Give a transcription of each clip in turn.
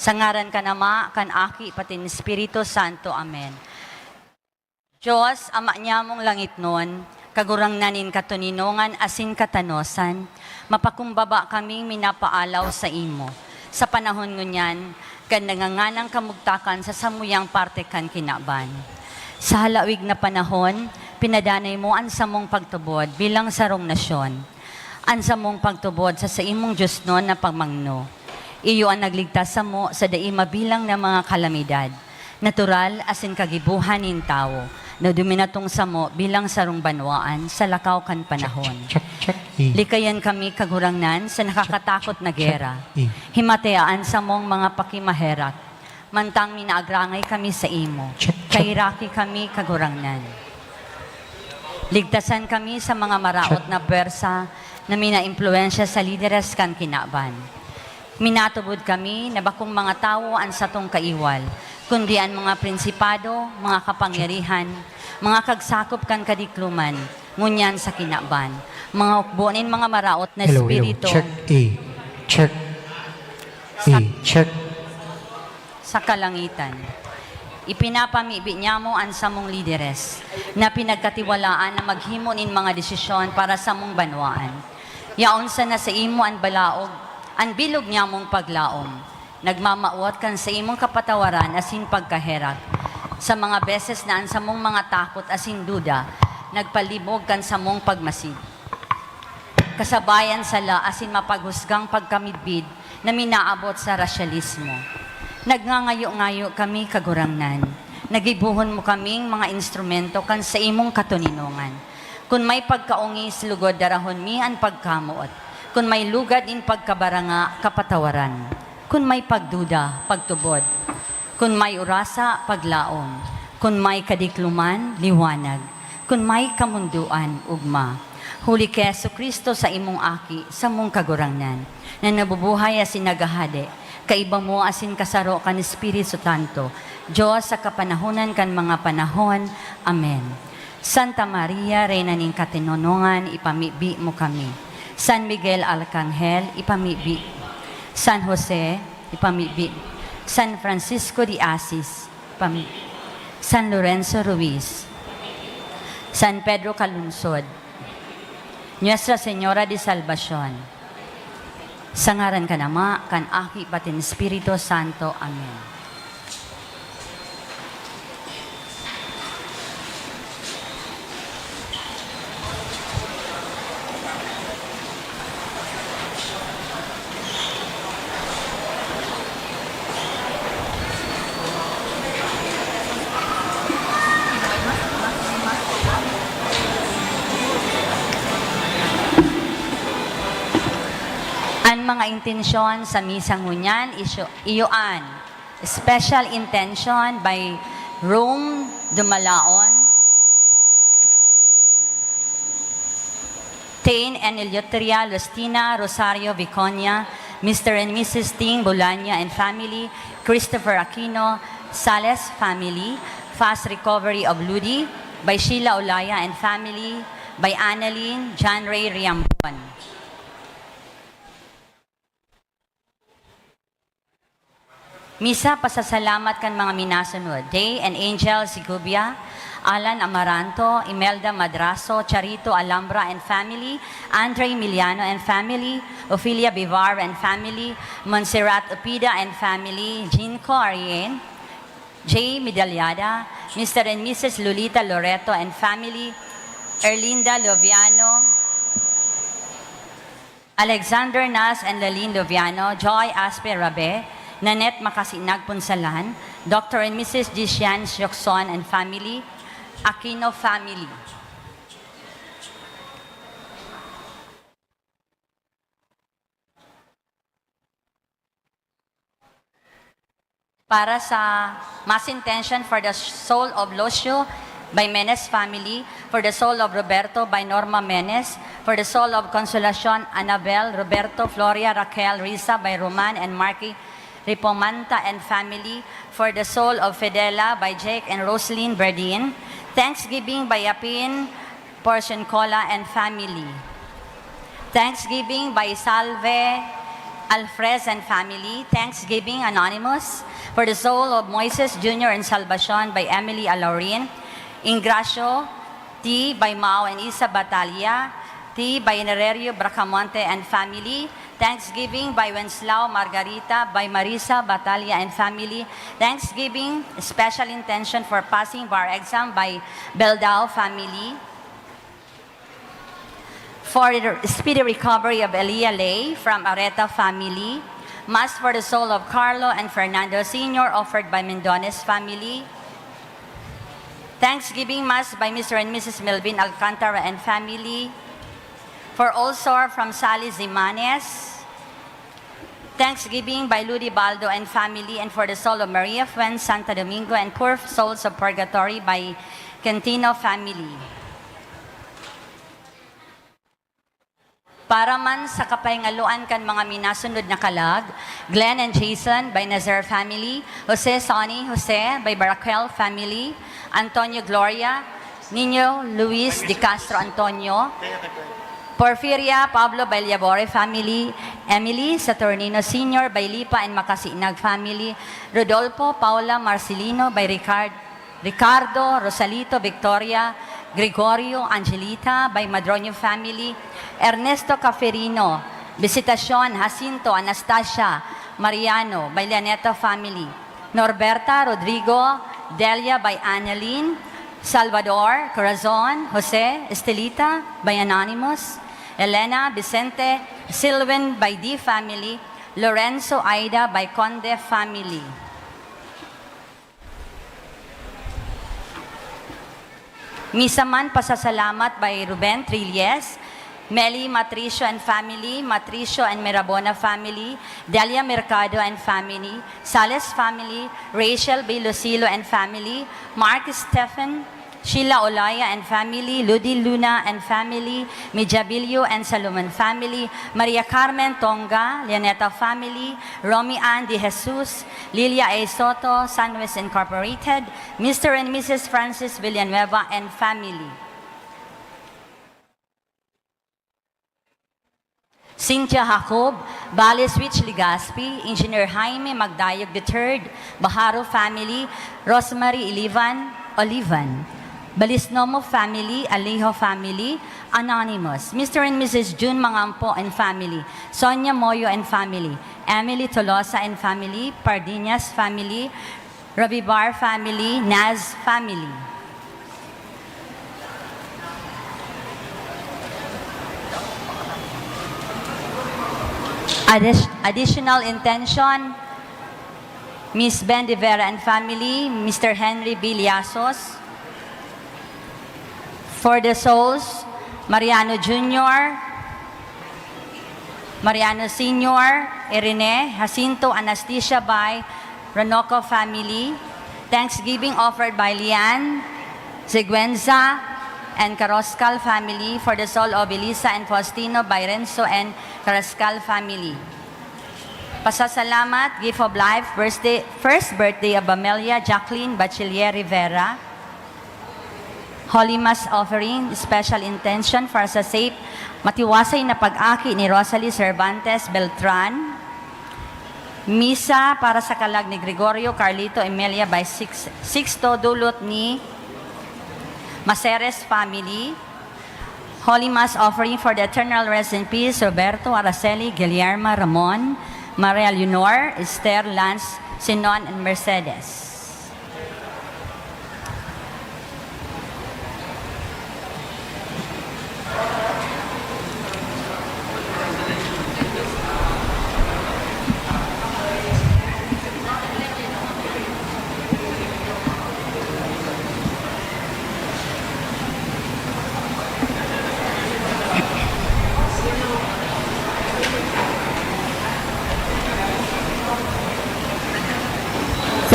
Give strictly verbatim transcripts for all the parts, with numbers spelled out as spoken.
Sa ngaran kan Ama, kan Aki, patin Espiritu Santo. Amen. Dios, Ama nyamong langitnon, Kagurangnan nin katoninongan asin katanosan, mapakumbaba kaming minapaalaw saimo. Sa panahon ngunyan, kan nanganganang kamugtakan sa samuyang parte kan kinaban. Sa halawig na panahon, pinadanay mo an samong pagtubod bilang sarong nasyon, an samong pagtubod sa saimong diosnon na pagmangno. Iyo an nagligtas samo sa dai mabilang na mga kalamidad, natural asin kagibohan nin tawo, na duminatong samo bilang sarong banwaan sa lakaw kan panahon. Check, check, check, eh. Likayan kami, Kagurangnan, sa nakakatakot na gera. Eh. Himatea an samong mga pakimaherak. Mantang minaagrangay kami saimo, check, check, kaheraki kami, Kagurangnan. Ligtasan kami sa mga maraot na pwersa na minaimpluwensya sa lideres kan kinaban. Minatubod kami na bakong mga tawo an satong kaiwal, kundi an mga prinsipado, mga kapangyarihan, mga kagsakop kan kadikloman, ngunyan sa kinaban, mga hukbo nin mga maraot na espiritu. Hello, hello. Check, eh. Check. Eh, check. Sa kalangitan. Ipinapamibi niamo an samong lideres na pinagkatiwalaan na maghimo nin mga desisyon para samong banwaan. Yaon sana saimo an balaog, an bilog niamong paglaom. Nagmamawot kan saimong kapatawaran asin pagkaherak sa mga beses na an samong mga takot asin duda nagpalibog kan samong pagmasid. Kasabay an sala asin mapaghusgang pagkamidbid na minaabot sa rasyalismo. Nagngangayo-ngayo kami, Kagurangnan, na gibohon mo kaming mga instrumento kan saimong katoninongan. Kun may pagkaongis, lugod darahon mi an pagkamoot. Kun may lugad nin pagkabaranga, kapatawaran. Kun may pagduda, pagtubod. Kun may orasa, paglaom. Kun may kadikloman, liwanag. Kun may kamondoan, ugma. Huli ki Jesu-Cristo, saimong Aki, samong Kagurangnan, na nabubuhay asin naghahade, kaiba mo asin kasaro kan Espiritu Santo, Dios sa kapanahonan kan mga panahon. Amen. Santa Maria, Reyna nin Katinonongan, ipamibi mo kami. San Miguel Arkanghel, ipamibi. San Jose, ipamibi. San Francisco de Asis, pam-, San Lorenzo Ruiz, San Pedro Calungsod, Nuestra Señora de Salvacion. Sa ngaran kan Ama, kan Aki, patin Espiritu Santo. Amen. An mga intensyon sa misa ngunyan, isyo-, iyo an Special Intention by Rome Dumalaon, Tain and Eleuteria Lustina Rosario Viconia, Mister and Missus Ting Bolania and family, Christopher Aquino, Sales family, fast recovery of Ludi, by Sheila Olaya and family, by Annalyn John Ray Riambon. Misa, pasasalamat kan mga minasunod: Day and Angel Sigubia, Alan Amaranto, Imelda Madrazo, Charito Alambra and family, Andre Emiliano and family, Ofelia Bivar and family, Montserrat Opida and family, Jinko Arien, Jay Medallada, Mister and Missus Lolita Loreto and family, Erlinda Loviano, Alexander Nas and Lalin Loviano, Joy Aspe Rabe, Nanette Macasinag Punsalan, Doctor and Missus Gishan Siocson and family, Aquino family. Para sa Mass Intention for the soul of Lucio by Menes family, for the soul of Roberto by Norma Menes, for the soul of Consolacion Anabel, Roberto, Floria, Raquel, Risa by Roman and Marky Ripomanta and family, for the soul of Fidela by Jake and Roslyn Berdin. Thanksgiving by Apin Porciuncola and family. Thanksgiving by Salve Alfrez and family, Thanksgiving Anonymous, for the soul of Moises Junior and Salvacion by Emily Alaurin, Ingracio T. by Mao and Isa Batalla, T. by Nererio Bracamonte and family, Thanksgiving by Wenslao Margarita by Marisa Batalla and family, Thanksgiving special intention for passing bar exam by Beldao family, for the speedy recovery of Elia Lay from Areta family, Mass for the soul of Carlo and Fernando Senior offered by Mendones family, Thanksgiving Mass by Mister and Missus Melvin Alcantara and family, for Olsor from Sally Zimanes, Thanksgiving by Ludi Baldo and family, and for the soul of Maria Fuentes Santa Domingo and poor souls of purgatory by Quintino family. Para man sa kapahingaloan kan mga minasunod na kalag, Glenn and Jason by Nazaire family, Jose Sonny Jose by Baraquel family, Antonio Gloria, Nino Luis de Castro Antonio, Porfiria Pablo by Liabore family, Emily Saturnino Senior by Lipa and Macasinag family, Rodolfo Paula Marcelino by Ricard Ricardo, Rosalito, Victoria, Gregorio, Angelita, by Madroño family, Ernesto Caferino, Visitacion, Jacinto, Anastasia, Mariano, by Leoneta family, Norberta, Rodrigo, Delia, by Annalyn, Salvador, Corazon, Jose, Estelita, by Anonymous, Elena, Vicente, Silwin, by D family, Lorenzo, Aida, by Conde family. Misa man pasasalamat by Ruben Trilles, Meli Matricio and family, Matricio and Mirabona family, Delia Mercado and family, Sales family, Rachel Bilosilo and family, Mark Stephen, Sheila Olaya and family, Ludi Luna and family, Mijabilio and Salomon family, Maria Carmen Tonga, Leoneta family, Romy Ann De Jesus, Lilia A Soto, Sunwest Incorporated, Mister and Missus Francis Villanueva and family. Cynthia Jacob, Bales Witch Legaspi, Engineer Jaime Magdayog the third, Baharo family, Rosemary Ilivan, Olivan, Balisnomo family, Alejo family, Anonymous, Mister and Missus June Mangampo and family, Sonia Moyo and family, Emily Tolosa and family, Pardiñas family, Rabibar family, Naz family. Addi-, additional intention, Miss Ben de Vera and family, Mister Henry B Liasos. For the souls, Mariano Junior, Mariano Senior, Irene, Jacinto, Anastasia by Renoco family. Thanksgiving offered by Lian, Siguenza, and Caroscal family for the soul of Elisa and Faustino by Renzo and Caroscal family. Pasasalamat, gift of life, birthday, first birthday of Amelia Jacqueline Bachiller Rivera. Holy Mass offering, special intention para sa safe, matiwasay na pag-aki ni Rosalie Cervantes Beltran. Misa para sa kalag ni Gregorio Carlito Emelia by Six-, Sixto Dulot ni Maceres family. Holy Mass offering for the eternal rest in peace, Roberto Araceli, Guillermo Ramon, Maria Leonor, Esther, Lance, Sinon, and Mercedes.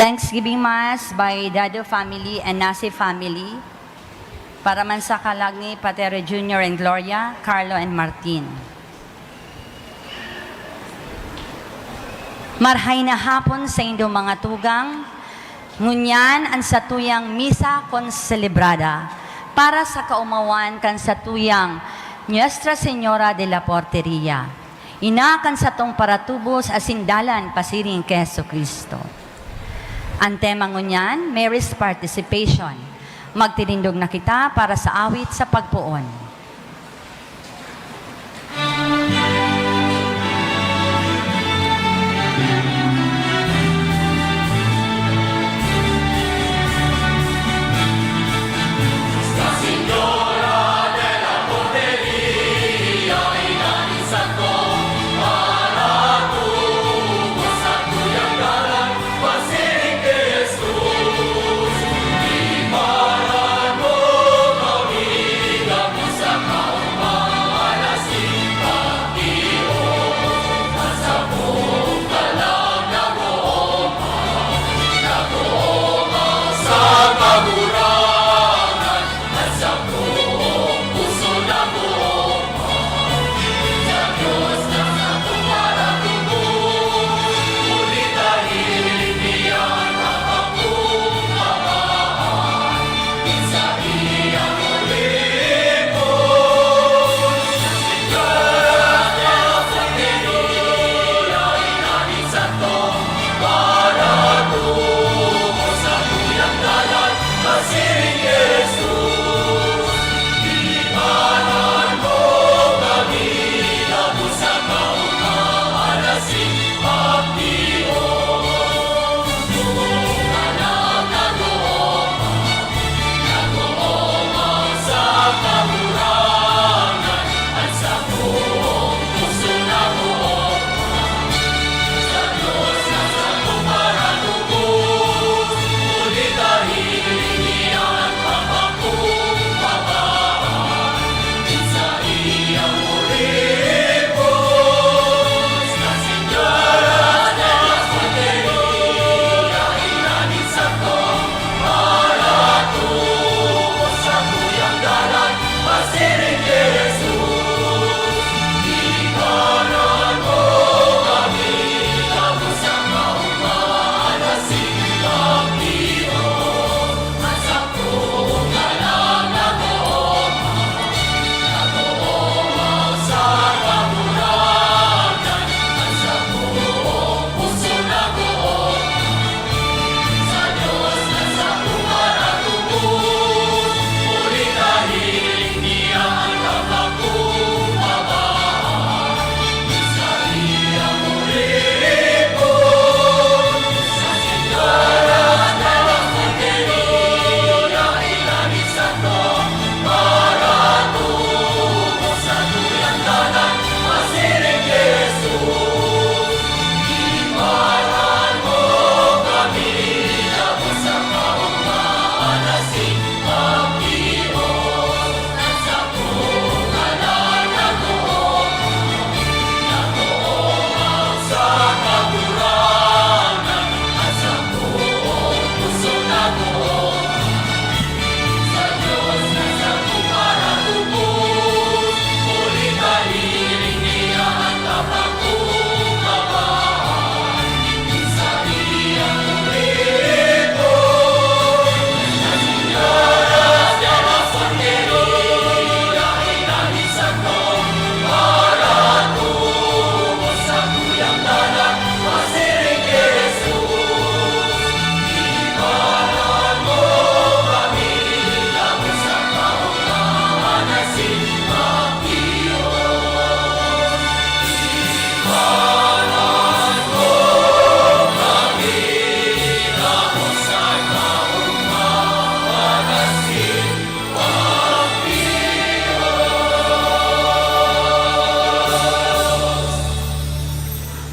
Thanksgiving Mass by Dado family and Nasi family. Para man sa kalag ni Pater Junior and Gloria, Carlo and Martin. Marhay na hapon saindo, mga tugang. Ngunyan an satuyang misa konselebrada para sa kaomawan kan satuyang Nuestra Señora de la Porteria. Ina kan satong paratubos asin dalan pasiring ki Jesu-Cristo. An tema ngunyan, Mary's Participation. Magtitindog na kita para sa awit sa pagpoon.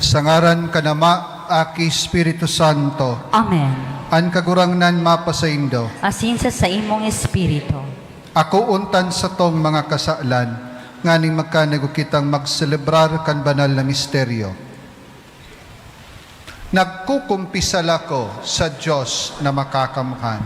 Sa ngaran kan Ama, Aki, Espiritu Santo. Amen. An Kagurangnan mapasaindo. Asin sa saimong espiritu. Akoon tan satong mga kasalan, nganing magkanago kitang magselebrar kan banal na misteryo. Nagkukumpisal ako sa Dios na Makakamhan.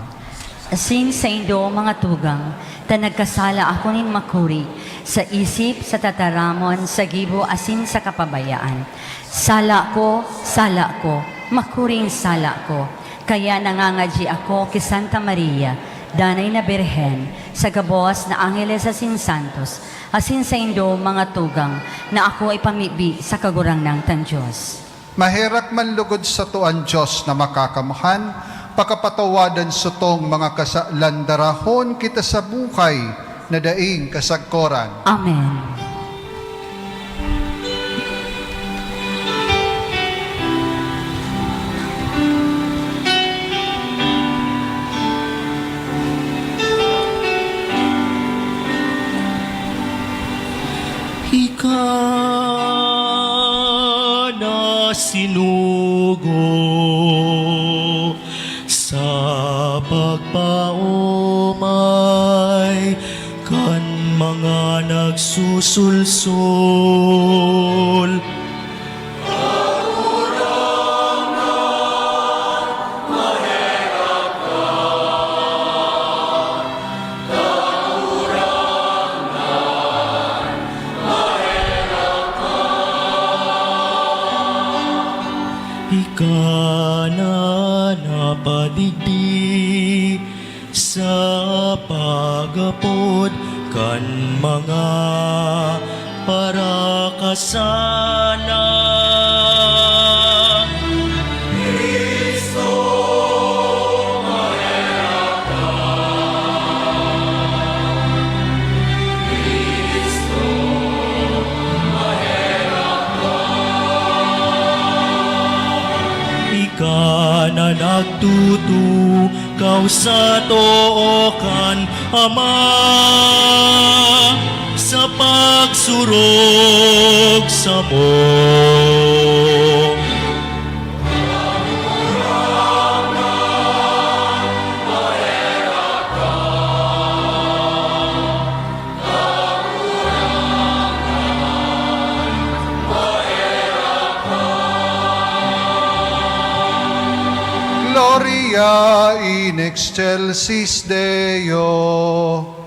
Asin saindo, mga tugang, ta nagkasala ako nin makuri, sa isip, sa tataramon, sa gibo, asin sa kapabayaan. Sala ko, sala ko, makuring sala ko. Kaya nangangadyi ako ki Santa Maria, Danay na Birhen, Sa gabos na angeles asin santos, asin saindo, mga tugang, na ako ipamibi sa Kagurangnan tang Dios. Maherak man logod sato an Dios na Makakamhan, pakapatawadan satong mga kasalan, darahon kita sa buhay na daing kasagkoran. Amen. Ika na sinugo sa pagpaomay kan mga nagsusulsol. Ika na napadigdi sa pag-apod kan mga parakasana. Cristo, maherak ka. Cristo, maherak ka. Ika na nagtutukaw sa too kan Ama sa pagsurog samo. Gloria in excelsis Deo.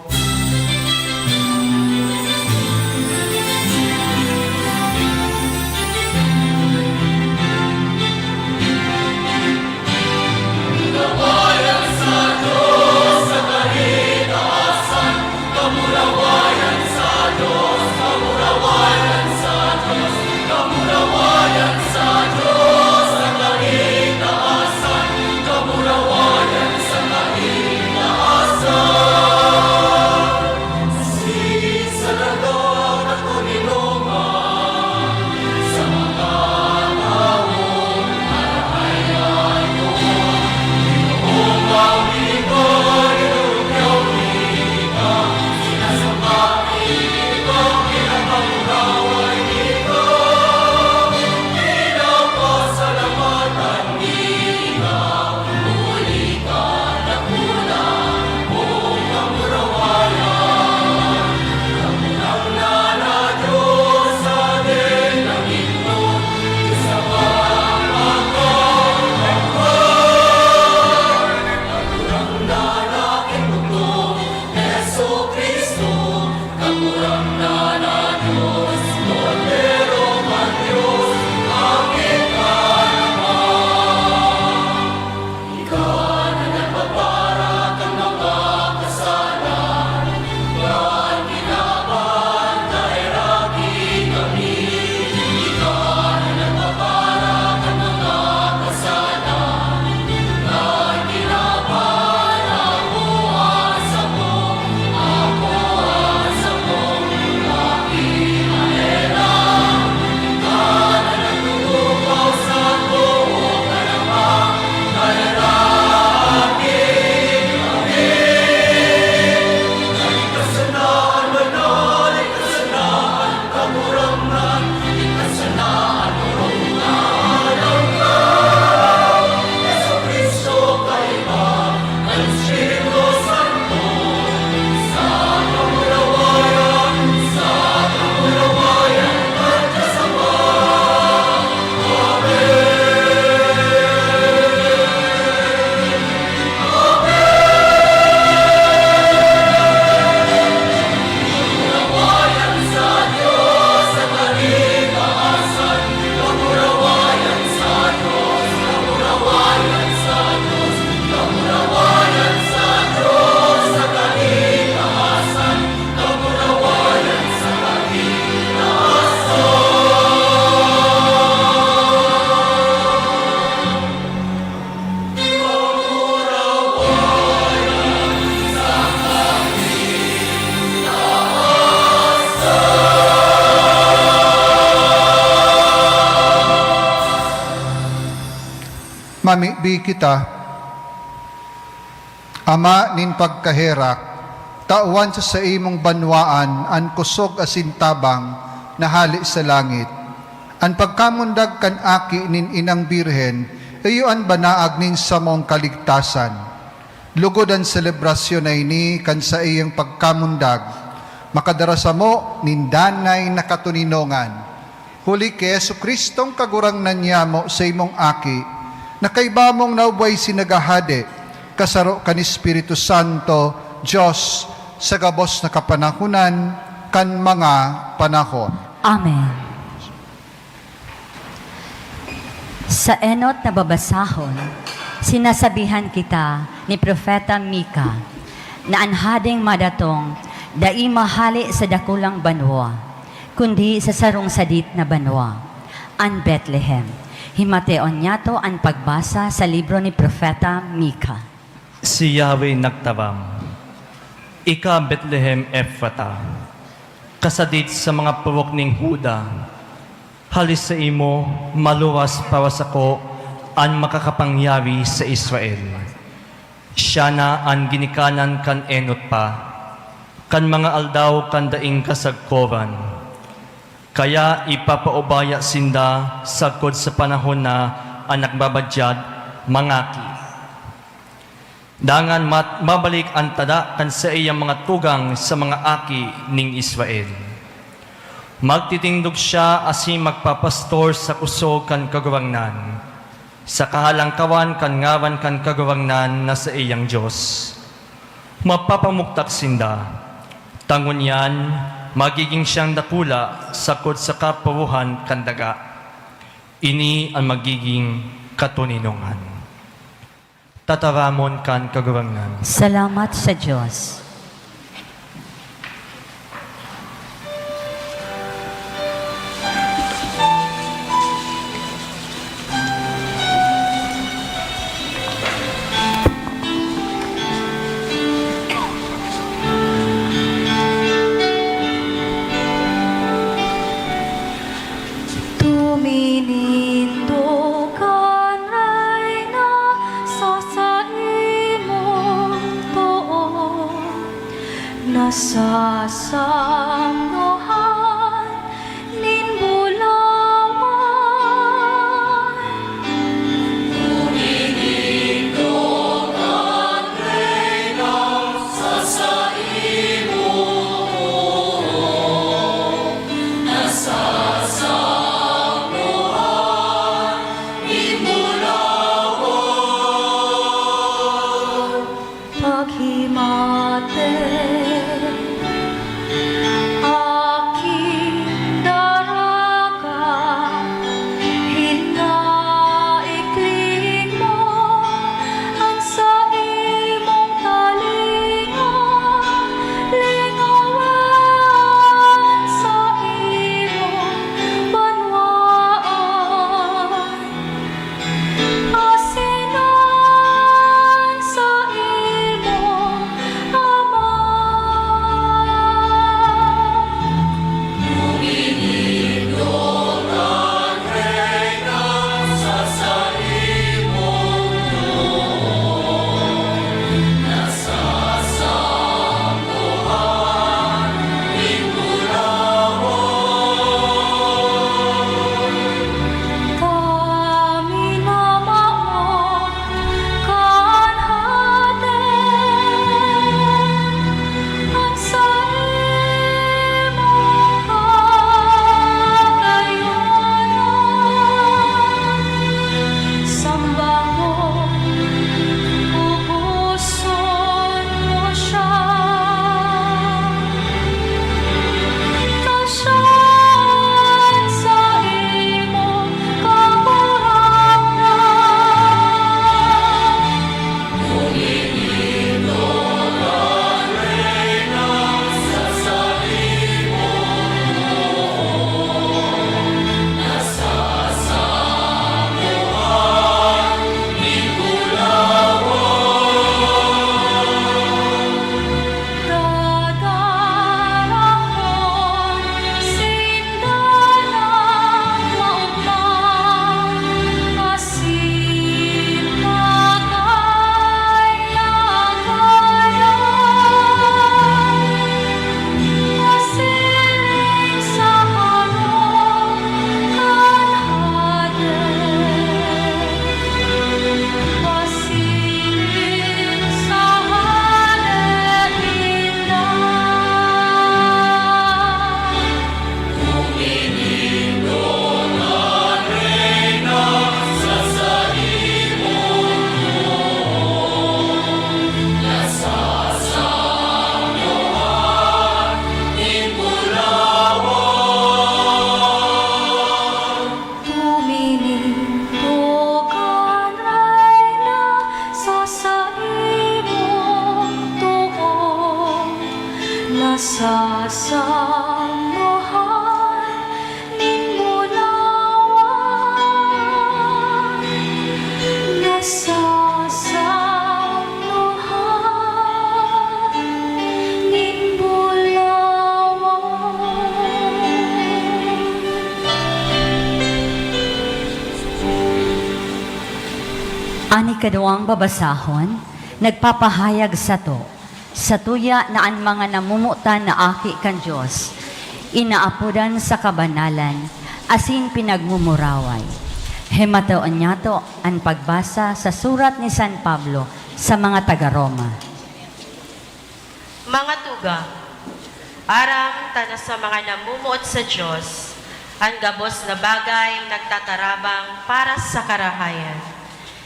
Mamibi kita, Ama nin pagkaherak, tawan sa saimong banwaan an kosog asin tabang na hale sa langit. An pagkamundag kan Aki nin Inang Birhen iyo an banaag nin samong kaligtasan. Lugod an selebrasyon na ini kan saiyang pagkamundag makadara samo nin danay na katoninongan. Huli ki Jesu-Cristong Kagurangnan niyamo, sa imong Aki, na kaiba mong naubway si naghahade, kasaro kan Espiritu Santo, Dios, sa gabos na kapanahonan kan mga panahon. Amen. Sa enot na babasahon, sinasabihan kita ni Propeta Mika na an hadeng madatong dai mahale sa dakulang banwa, kundi sa sarong sadit na banwa, an Betlehem. Himateon niyato an pagbasa sa libro ni Propeta Mika. Si Yahweh nagtaram, "Ika, Betlehem Efrata, kasadit sa mga purok ning Juda, hale saimo, maluwas para sako an Makakapangyari sa Israel. Siya na an ginikanan kan enot pa, kan mga aldaw kan daing kasagkoran. Kaya ipapaubaya sinda sagkod sa panahon na an Nagbabadyad mangaki. Dangan mat-, mabalik an tada kan saiyang mga tugang sa mga aki nin Israel. Magtitindog siya asin magpapastor sa kosog kan Kagurangnan, sa kahalangkawan kan ngaran kan Kagurangnan na saiyang Dios. Mapapamugtak sinda, ta ngunyan magigin siyang dakula sagkod sa kapurohan kan daga. Ini an magigin katoninongan." Tataramon kan Kagurangnan. Salamat sa Dios. Tuminindog an Reyna sa saimong too. Ang mahal nin bulawan, nasasamuhan nin bulawan. An ikaduwang babasahon, nagpapahayag sato, satuya na an mga namomotan na aki kan Dios, inaapodan sa kabanalan asin pinagmumuraway. Himatoon niyato an pagbasa sa surat ni San Pablo sa mga taga-Roma. Mga tugang, aram ta na sa mga namomoot sa Dios, an gabos na bagay nagtatarabang para sa karahayan,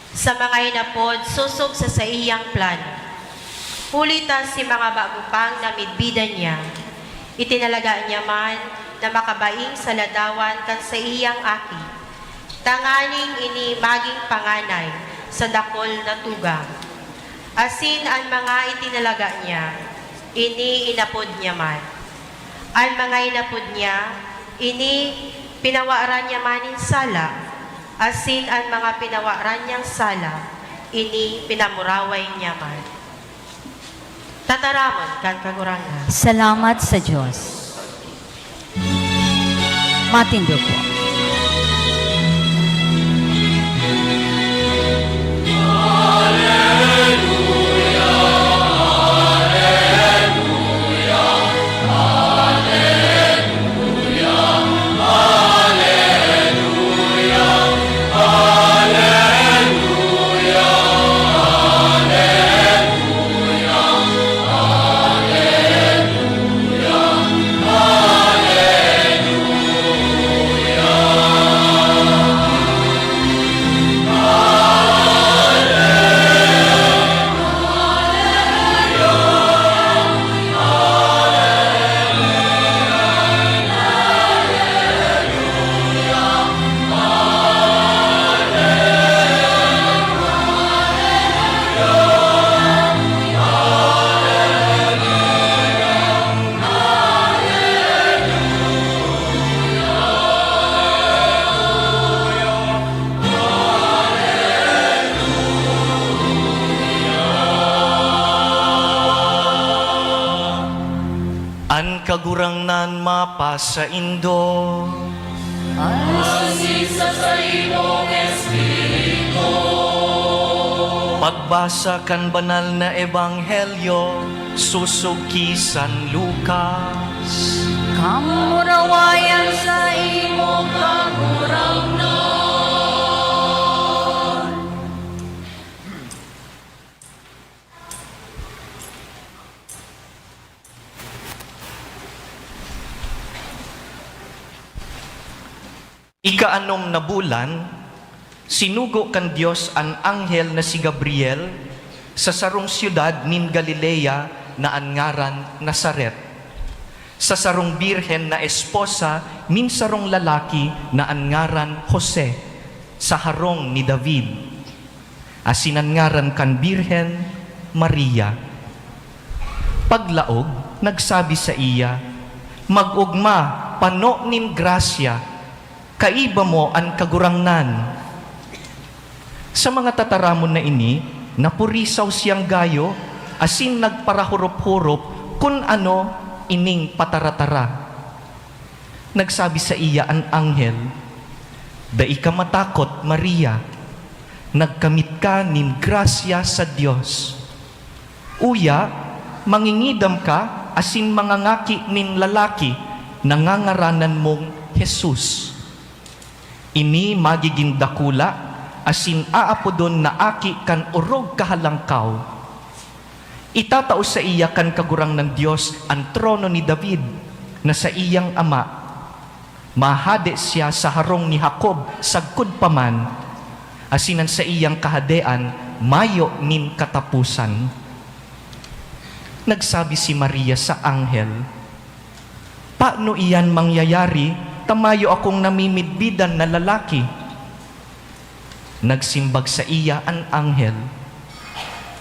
sa mga inapod sosog sa saiyang plano. Huli ta si mga bago pang namidbidan niya, itinalaga niya man na makabaing sa ladawan kan saiyang Aki, tanganing ini magin panganay sa dakul na tugang. Asin an mga itinalaga niya, ini inapod niya man. An mga inapod niya, ini pinawaran niya man nin sala, asin an mga pinawaran niyang sala, ini pinamuraway niya man. Tataramon kan Kagurangnan. Salamat sa Dios. Matindog po. An Kagurangnan mapasaindo. Asin sa saimong espiritu. Pagbasa kan Banal na Ebanghelyo sosog ki San Lucas. Kamurawayan sa imo, Kagurangnan. Ikaanom na bulan, sinugo kan Dios an anghel na si Gabriel sa sarong syudad nin Galilea na an ngaran Nazaret, sa sarong birhen na esposa nin sarong lalaki na an ngaran Jose, sa harong ni David. Asin an ngaran kan birhen, Maria. Paglaog, nagsabi saiya, "Mag-ogma, pano nin grasya, kaiba mo an Kagurangnan." Sa mga tataramon na ini, napurisaw siyang gayo asin nagparahorop-horop kun ano ining pataratara. Nagsabi saiya an anghel, "Dai ka matakot, Maria. Nagkamit ka nin grasya sa Dios. Uya, mangingidam ka asin mangangaki nin lalaki na ngangaranan mong Jesus. Ini magigin dakula asin aapodon na Aki kan Orog Kahalangkaw. Itatao saiya kan Kagurangnan Dios an trono ni David, na saiyang ama. Mahade siya sa harong ni Jacob sagkod pa man, asin an saiyang kahadean mayo nin kataposan." Nagsabi si Maria sa anghel, "Paano iyan mangyayari ta mayo akong namimidbidan na lalaki?" Nagsimbag saiya an anghel,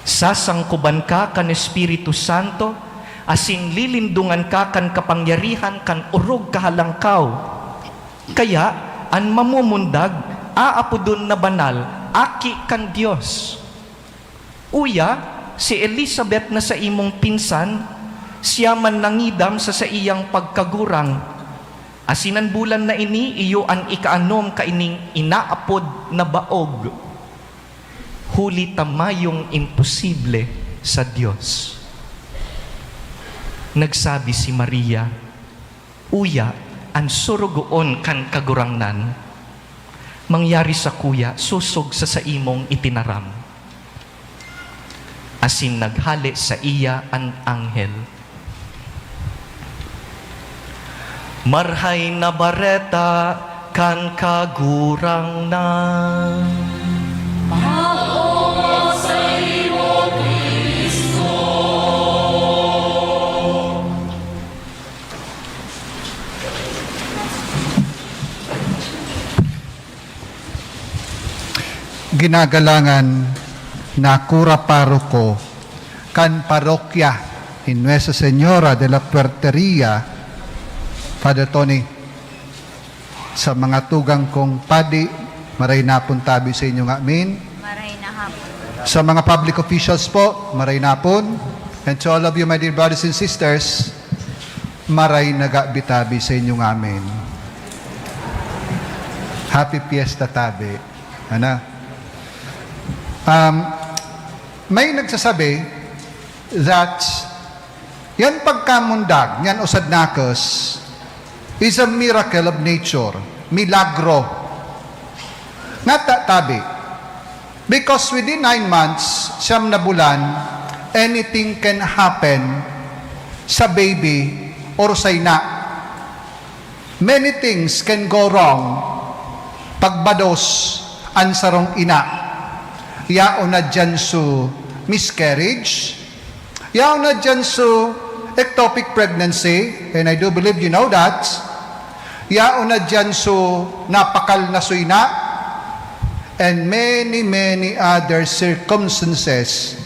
"Sasangkoban ka kan Espiritu Santo, asin lilindongan ka kan kapangyarihan kan orog kahalangkaw. Kaya, an mamumundag, aapodon na banal, aki kan Dios. Uya, si Elizabeth na saimong pinsan, siya man nangidam sa saiyang pagkagurang. Asin an bulan na ini, iyo an ikaanom kaining inaapod na baog. Huli ta mayong imposible sa Dios. Nagsabi si Maria, "Uya, an sorogoon kan Kagurangnan, mangyari sakuya sosog sa saimong itinaram." Asin naghale saiya an anghel. Marhay na bareta kan Kagurangnan. Ginagalangan na kura paroko kan parokya ni Nuestra Señora de la Puerteria, Father Tony. Sa mga tugang kong padi, maray na hapon tabi sa inyo nga amin. Maray na hapon. Sa mga public officials po, maray na hapon. And to all of you, my dear brothers and sisters, maray na gabi tabi sa inyo nga amin. Happy Fiesta tabi. Ano? Um, may nagsasabi that yan pagkamundag, yan usad nakos, is a miracle of nature, milagro. Ngata tabi, because within nine months, siyam na bulan, anything can happen sa baby or sa ina. Many things can go wrong pagbados an sarong ina. Yaon na diyan su miscarriage, yaon na diyan su ectopic pregnancy, and I do believe you know that. Yaon na diyan su napakal na su ina, and many, many other circumstances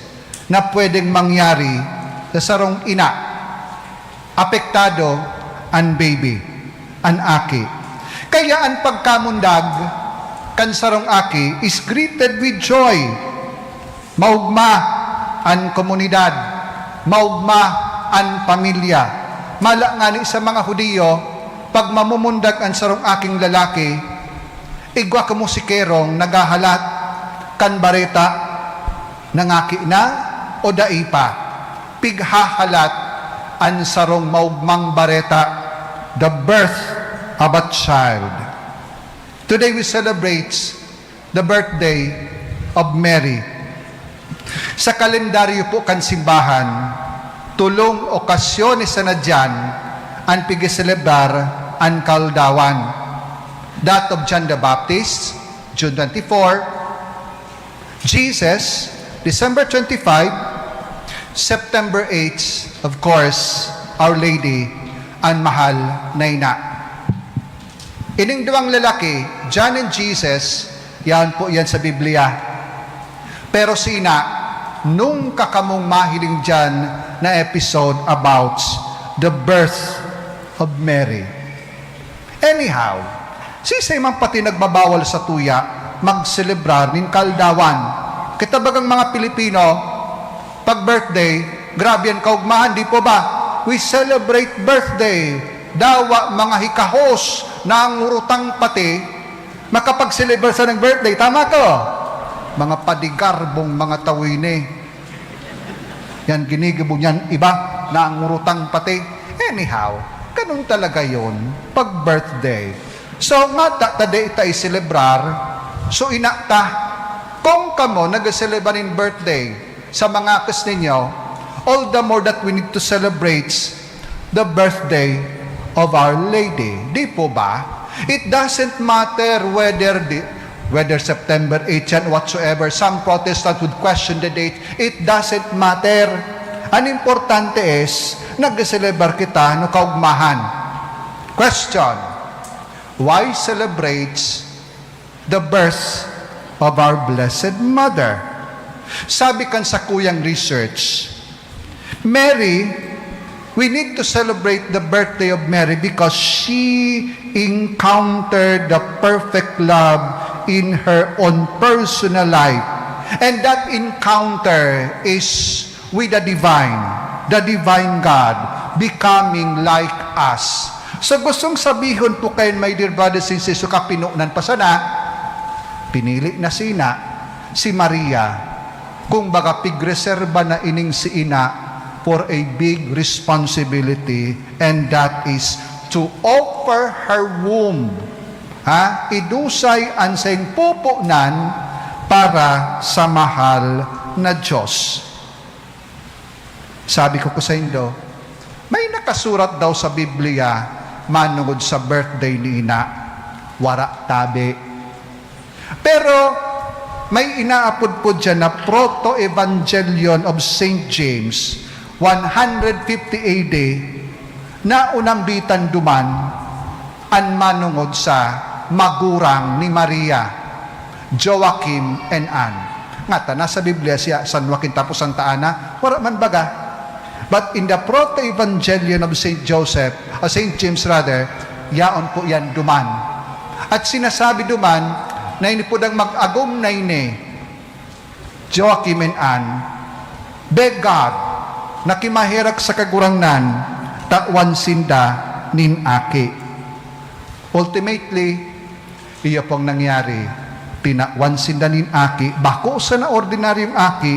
na pwedeng mangyari sa sarong ina. Apektado an baby, an aki. Kaya an pagkamundag kan sarong aki is greeted with joy. Maogma an komunidad, maogma an pamilya. Mala ngani sa mga Judio, pag mamumundag an sarong aking lalaki, igwa kamo si Kerong naghahalat kan bareta, nangaki na o dai pa. Pighahalat an sarong maogmang bareta, the birth of a child. Today we celebrate the birthday of Mary. Sa kalendaryo po kan simbahan, tolong okasyones sana diyan an pigiselebrar an Kaldawan. That of John the Baptist, June twenty-four, Jesus, December twenty-five, September eight, of course, Our Lady, an mahal na ina. Ining duwang lalaki, John and Jesus, yaon po yan sa Biblia. Pero si ina, nungka kamong mahiling diyan na episode about the birth of Mary. Anyhow, siisay man pati nagbabawal sa tuya magselebrar nin Kaldawan? Kita bagang mga Pilipino, pag birthday, grabe an kaugmahan, di po ba? We celebrate birthday. Dawa, mga hikahos, nangurutang pati, makapagselebrar sa ng birthday. Tama ko? Mga padigarbong mga tawo ini. Yan, ginigibo niyan iba, nangurutang pati. Anyhow, ganun talaga yon pag birthday. So, ngata ta dai ta iselebrar, so ina ta, kung kamo nagselebrar nin birthday sa mga akos ninyo, all the more that we need to celebrate the birthday of Our Lady. Di po ba? It doesn't matter whether the, whether September eight yan, whatsoever, some Protestant would question the date. It doesn't matter. An importante is, nagselebrar kita no kaugmahan. Question, why celebrate the birth of our Blessed Mother? Sabi kan sakuyang research, Mary We need to celebrate the birthday of Mary because she encountered the perfect love in her own personal life. And that encounter is with the divine, the divine God, becoming like us. So gustong sabihon po kayo, my dear brothers and sisters, so kapinonan pa sana, pinili na sina si Maria. Kung baga, pigreserba na ining si ina for a big responsibility, and that is to offer her womb. Ha? Idusay an saiyang pupunan para sa mahal na Diyos. Sabi ko ko saindo, may nakasurat daw sa Biblia manungod sa birthday ni ina? Wara tabi. Pero may inaapod po diyan na Proto-Evangelion of Saint James, one hundred fifty A D, na unambitan duman an manungod sa magurang ni Maria, Joachim and Anne. Ngata, nasa Biblia siya, San Joaquin tapos Santa Ana, wala man baga. But in the Proto-Evangelion of Saint Joseph, o Saint James rather, yaon po yan duman. At sinasabi duman na ini po dang mag-agom na ini, Joachim and Anne, beg God na kimaherak sa Kagurangnan, tawan sinda nin aki. Ultimately, iyo pong nangyari. Tinawan sinda nin aki, bako sana ordinaryong aki,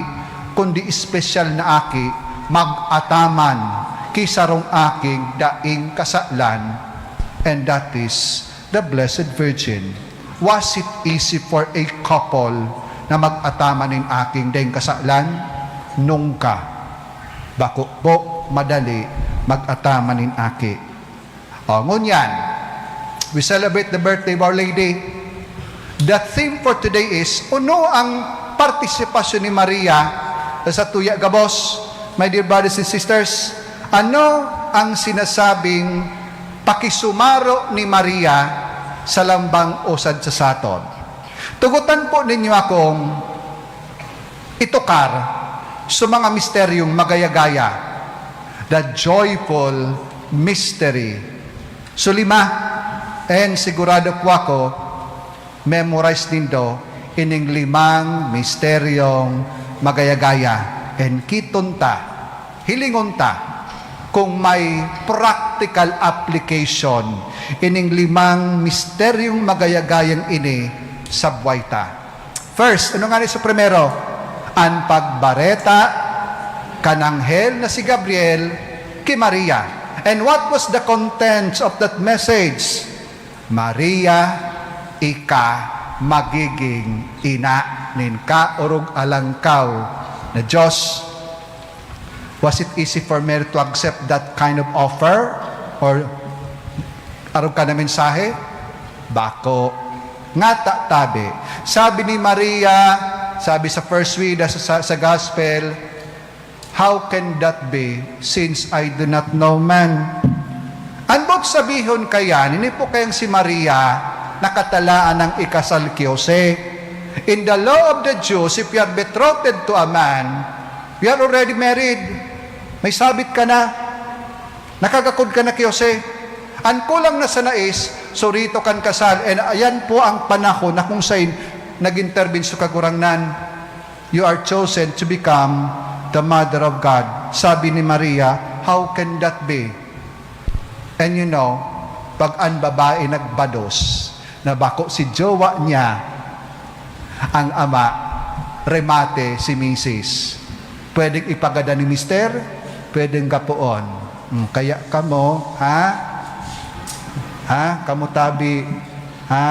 kundi espesyal na aki, mag-ataman ki sarong aking daing kasalan, and that is the Blessed Virgin. Was it easy for a couple na mag-ataman nin aking daing kasalan? Nungka. Bako po madali mag-ataman nin aki. O, ngunyan, we celebrate the birthday of Our Lady. The theme for today is, ano ang partisipasyon ni Maria sa tuya gabos? My dear brothers and sisters, ano ang sinasabing pakisumaro ni Maria sa lambang usad sa saton? Tugutan po ninyo akong itukar sa mga misteryong magaya-gaya, the joyful mystery. So, lima, and sigurado po ako, memorize nindo ining limang misteryong magaya-gaya, and kiton ta, hilingon ta kung may practical application ining limang misteryong magaya-gayang ini sa buhay ta. First, ano nga ni sa primero? An pagbareta kan anghel na si Gabriel ki Maria. And what was the contents of that message? Maria, ika magiging ina nin kaorog-alangkaw na Diyos. Was it easy for Mary to accept that kind of offer? Or arog ka na mensahe? Bako. Ngata tabi. Sabi ni Maria, sabi sa first read sa, sa, sa gospel, "How can that be, since I do not know man?" An boot sabihon kayan, ini po kayang si Maria nakatalaan nang ikasal ki Jose. In the law of the Jews, if you are betrothed to a man, you are already married. May sabit ka na. Nakagakod ka na ki Jose. An kulang na sana is, surito kan kasal. And ayan po ang panahon na kung sain nag-intervene sa Kagurangnan. "You are chosen to become the mother of God." Sabi ni Maria, "How can that be?" And you know, pag an babae nagbados na bako si jowa niya, ang ama, remate si misis. Pwedeng ipagadan ni mister, pwedeng gapoon. Hmm, kaya kamo, ha? Ha? Kamo tabi, ha?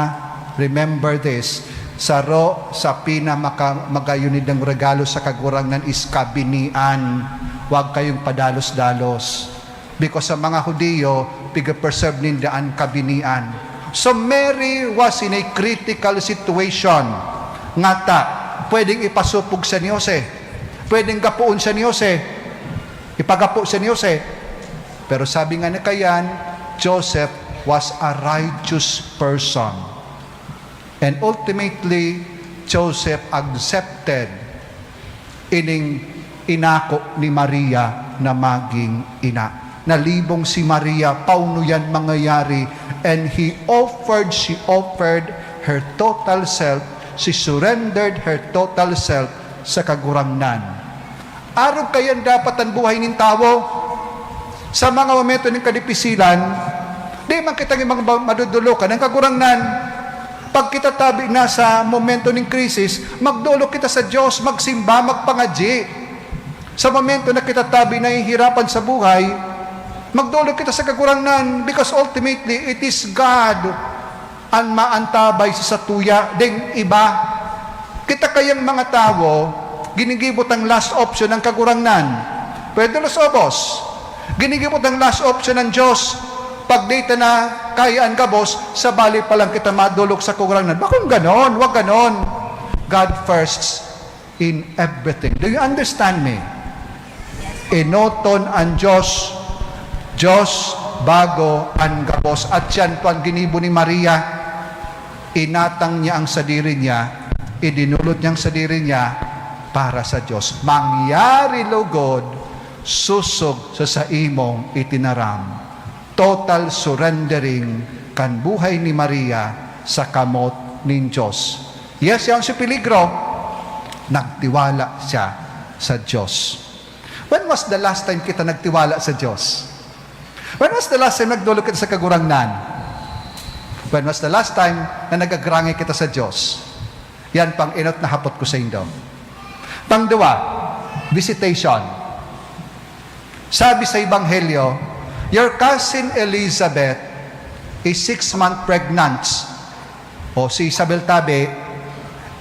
Remember this. Saro sa pinamaka-, magayon nindang regalo sa Kagurangnan is kabinian. Huwag kayong padalos-dalos. Because sa mga Hudiyo, piga-preserve ninda an kabinian. So Mary was in a critical situation. Ngata, pwedeng ipasupog siya ni Jose. Pwedeng gapoon siya ni Jose. Ipagapo siya ni Jose. Pero sabi nga na kayan, Joseph was a righteous person. And ultimately, Joseph accepted ining inako ni Maria na maging ina. Nalibong si Maria, paano yan mangyayari? And he offered, she offered her total self, she surrendered her total self sa Kagurangnan. Arog kayan dapat an buhay nin tawo. Sa mga momento nin kadipisilan, di man kita mga ba-, madodolokan. Ang Kagurangnan, pag kita tabi na sa momento nin krisis, magdolok kita sa Diyos, magsimba, magpangadyi. Sa momento na kita tabi nahihirapan sa buhay, magdolok kita sa Kagurangnan, because ultimately, it is God an maantabay sa satuya ding iba. Kita kayang mga tawo, ginigibo tang last option ng Kagurangnan. Pwede los obos. Ginigibo tang last option ng Diyos. Pag di ta na kaya an gabos, sa bali pa lang kita madolok sa Kagurangnan. Bakong ganon? Wag ganon. God first in everything. Do you understand me? Enoton an Diyos, Diyos bago an gabos. At siyan po ang ginibo ni Maria. Inatang niya ang sadiri niya, idinulot niya ang sadiri niya para sa Diyos. Mangyari lugod, sosog sa saimong itinaram. Total surrendering kan buhay ni Maria sa kamot nin Diyos. Yes, yan si peligro. Nagtiwala siya sa Diyos. When was the last time kita nagtiwala sa Diyos? When was the last time nagdolok kita sa Kagurangnan? When was the last time na nag-agrangay kita sa Diyos? Yan pang enot na hapot ko sa indo. Pangduwa, visitation. Sabi sa Ebanghelyo, "Your cousin Elizabeth is six month pregnant." O, si Isabel tabi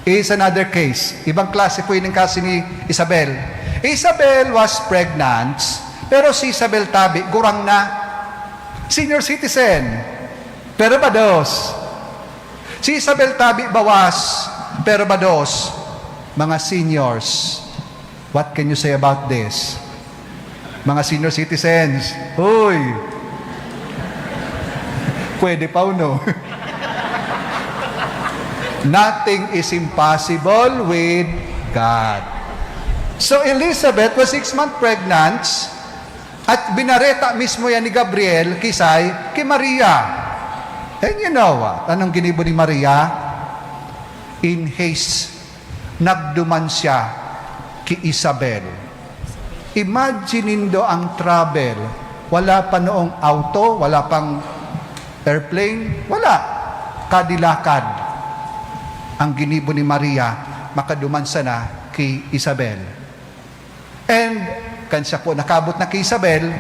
is another case. Ibang klase po yun yung kaso ni Isabel. Isabel was pregnant, pero si Isabel tabi, gurang na. Senior citizen, pero bados. Si Isabel tabi, bawas, pero bados. Mga seniors, what can you say about this? Mga senior citizens, huy! Pwede pa, no? Nothing is impossible with God. So, Elizabeth was six months pregnant at binareta mismo yan ni Gabriel kisay ki Maria. And you know what? Anong ginibo ni Maria? In haste, nagduman siya ki Isabel. Imagine nindo ang travel. Wala pa noong auto, wala pang airplane, wala. Kadilakad. Ang ginibo ni Maria, makaduman sana ki Isabel. And kan siya po nakabot na ki Isabel,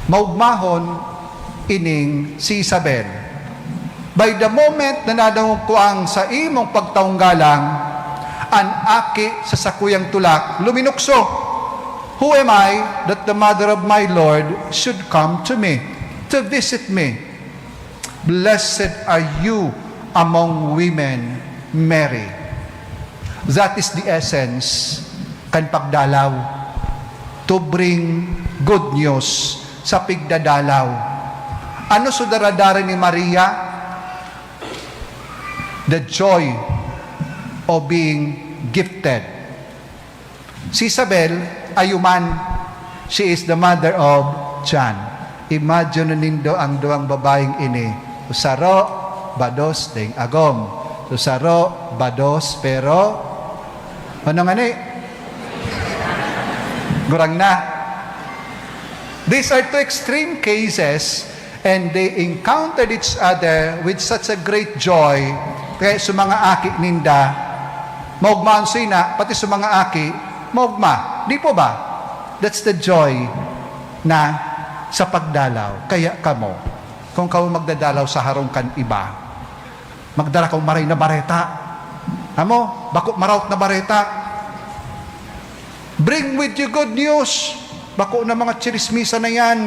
maugmahon ining si Isabel. By the moment na nadangog ko ang saimong pagtaong galang, an aki sa sakuyang tulak luminukso. Who am I that the mother of my Lord should come to me, to visit me? Blessed are you among women, Mary. That is the essence kan pagdalaw. To bring good news sa pigdadalaw. Ano so daradara ni Maria? The joy of being gifted. Si Isabel, ayuman, she is the mother of John. Imagine nindo ang duwang babaeng ini. Saro, bados, ding agom. So, saro, bados, pero, ano nga ni? Gurang na. These are two extreme cases, and they encountered each other with such a great joy. Kaya sa mga aki ninda, maugma an sina, pati sa mga aki, maugma. Di po ba? That's the joy na sa pagdalaw. Kaya kamo, kung kamo magdadalaw sa harong kan iba, magdara kang maray na bareta. Amo, bako maraot na bareta. Bring with you good news. Bako na mga tsismisan na yan.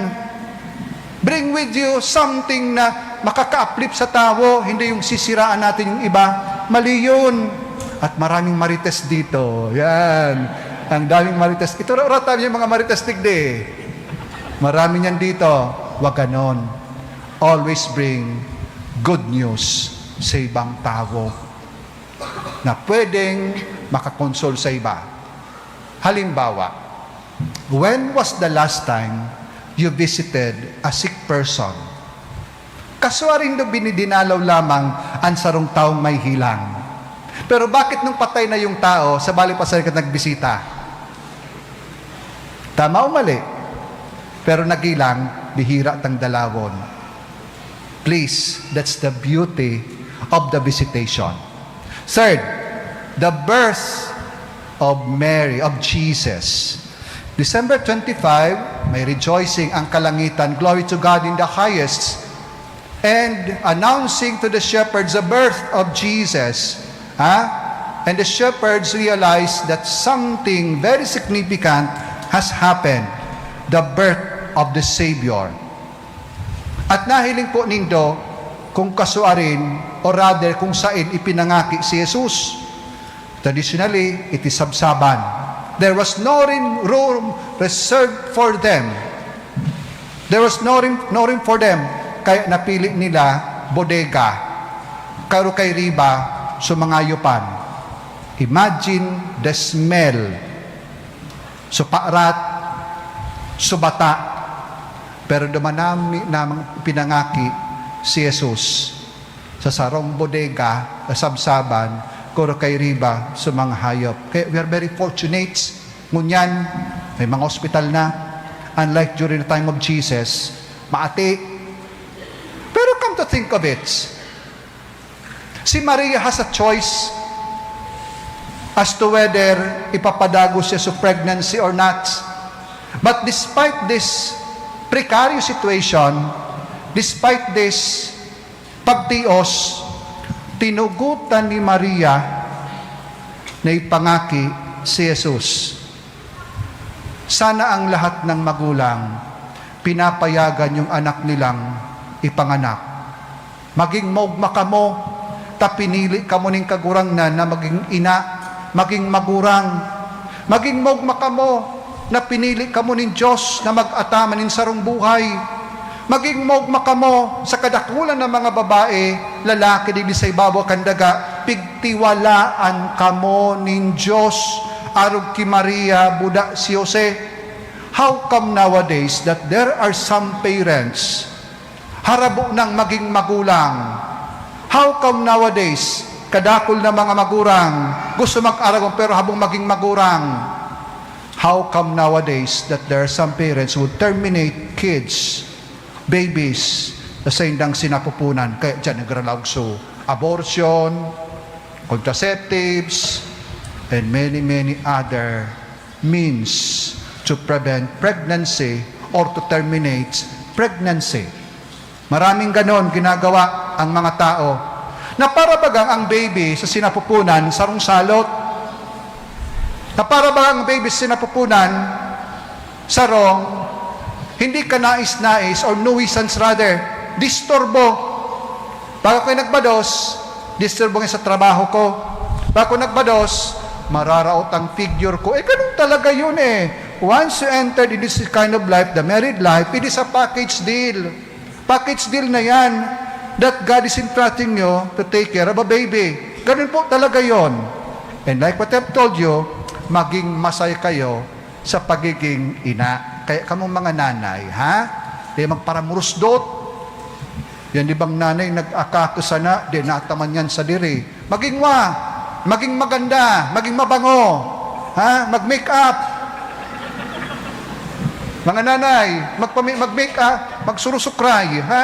Bring with you something na makaka-uplift sa tawo, hindi yung sisiraan natin yung iba. Mali yun. At maraming marites dito. Yan. Ang daming marites. Ito ra-, rata yung mga marites, digdi. Marami niyan dito. Wag ganon. Always bring good news sa ibang tawo na pwedeng makakonsol sa iba. Halimbawa, When was the last time you visited a sick person? Kasuarin do binidinalaw lamang an sarong tawong may hilang. Pero bakit nung patay na yung tao, sabali pa sa ka nagbisita? Tama o mali? Pero nagilang, bihira tang dalawon. Please, that's the beauty of the visitation. Third, the birth of Mary, of Jesus. December twenty-five, may rejoicing ang kalangitan. Glory to God in the highest. And announcing to the shepherds the birth of Jesus. Ha? And the shepherds realized that something very significant has happened. The birth of the Savior. At nahiling po nindo kung kasuarin, o rather, kung sain ipinangaki si Jesus. Traditionally, it is Sabsaban. There was no rin-, room reserved for them. There was no room, no room for them. Kaya napili nila bodega, karo kay riba, sumangayopan. Imagine the smell. Suparat, subata. Pero dumanami namang pinangaki si Jesus sa sarong bodega, sa Sabsaban, kuro kay riba sa mga hayop. Kaya we are very fortunate. Ngunyan, may mga ospital na. Unlike during the time of Jesus, maati. Pero come to think of it, si Maria has a choice as to whether ipapadagos siya sa pregnancy or not. But despite this precarious situation, despite this pagtios, tinugutan ni Maria na ipangaki si Jesus. Sana ang lahat ng magulang pinapayagan yung anak nilang ipanganak. Maging maogma kamo, ta pinili kamo nin Kagurangnan na magin ina, magin magurang. Magin maogma kamo, na pinili kamo nin Dios na mag-ataman nin sarong buhay. Magin maogma kamo sa kadakulan na mga babae, lalaki digdi sa ibabaw kan daga, pigtiwalaan kamo nin Dios, arog ki Maria, buda si Jose. How come nowadays that there are some parents harabo nang maging magulang? How come nowadays, kadakul na mga magurang gusto mag-aragon pero habong maging magurang? How come nowadays that there are some parents who terminate kids, babies, na saindang sinapupunan? Kaya dyan nagralaog so abortion, contraceptives, and many, many other means to prevent pregnancy or to terminate pregnancy. Maraming ganon ginagawa ang mga tao na para bagang ang baby sa sinapupunan sarong salot. Na para bagang ang baby sa sinapupunan sarong hindi ka nais-nais or nuisance rather, disturbo. Bago kayo nagbados, disturbo nga sa trabaho ko. Bago nagbados, mararaot ang figure ko. Eh, ganun talaga yun eh. Once you entered in this kind of life, the married life, it is a package deal. Package deal na yan that God is entrusting you to take care of a baby. Ganun po talaga yon. And like what I've told you, maging masaya kayo sa pagiging ina. Kaya kamong mga nanay, ha? Di magparamurusdot. Yan di bang nanay nag-akako sana, di nataman yan sa diri. Maging wa, maging maganda, maging mabango. Ha? Mag-make up. Mga nanay, magpami-, mag-make up, magsurusukray, ha?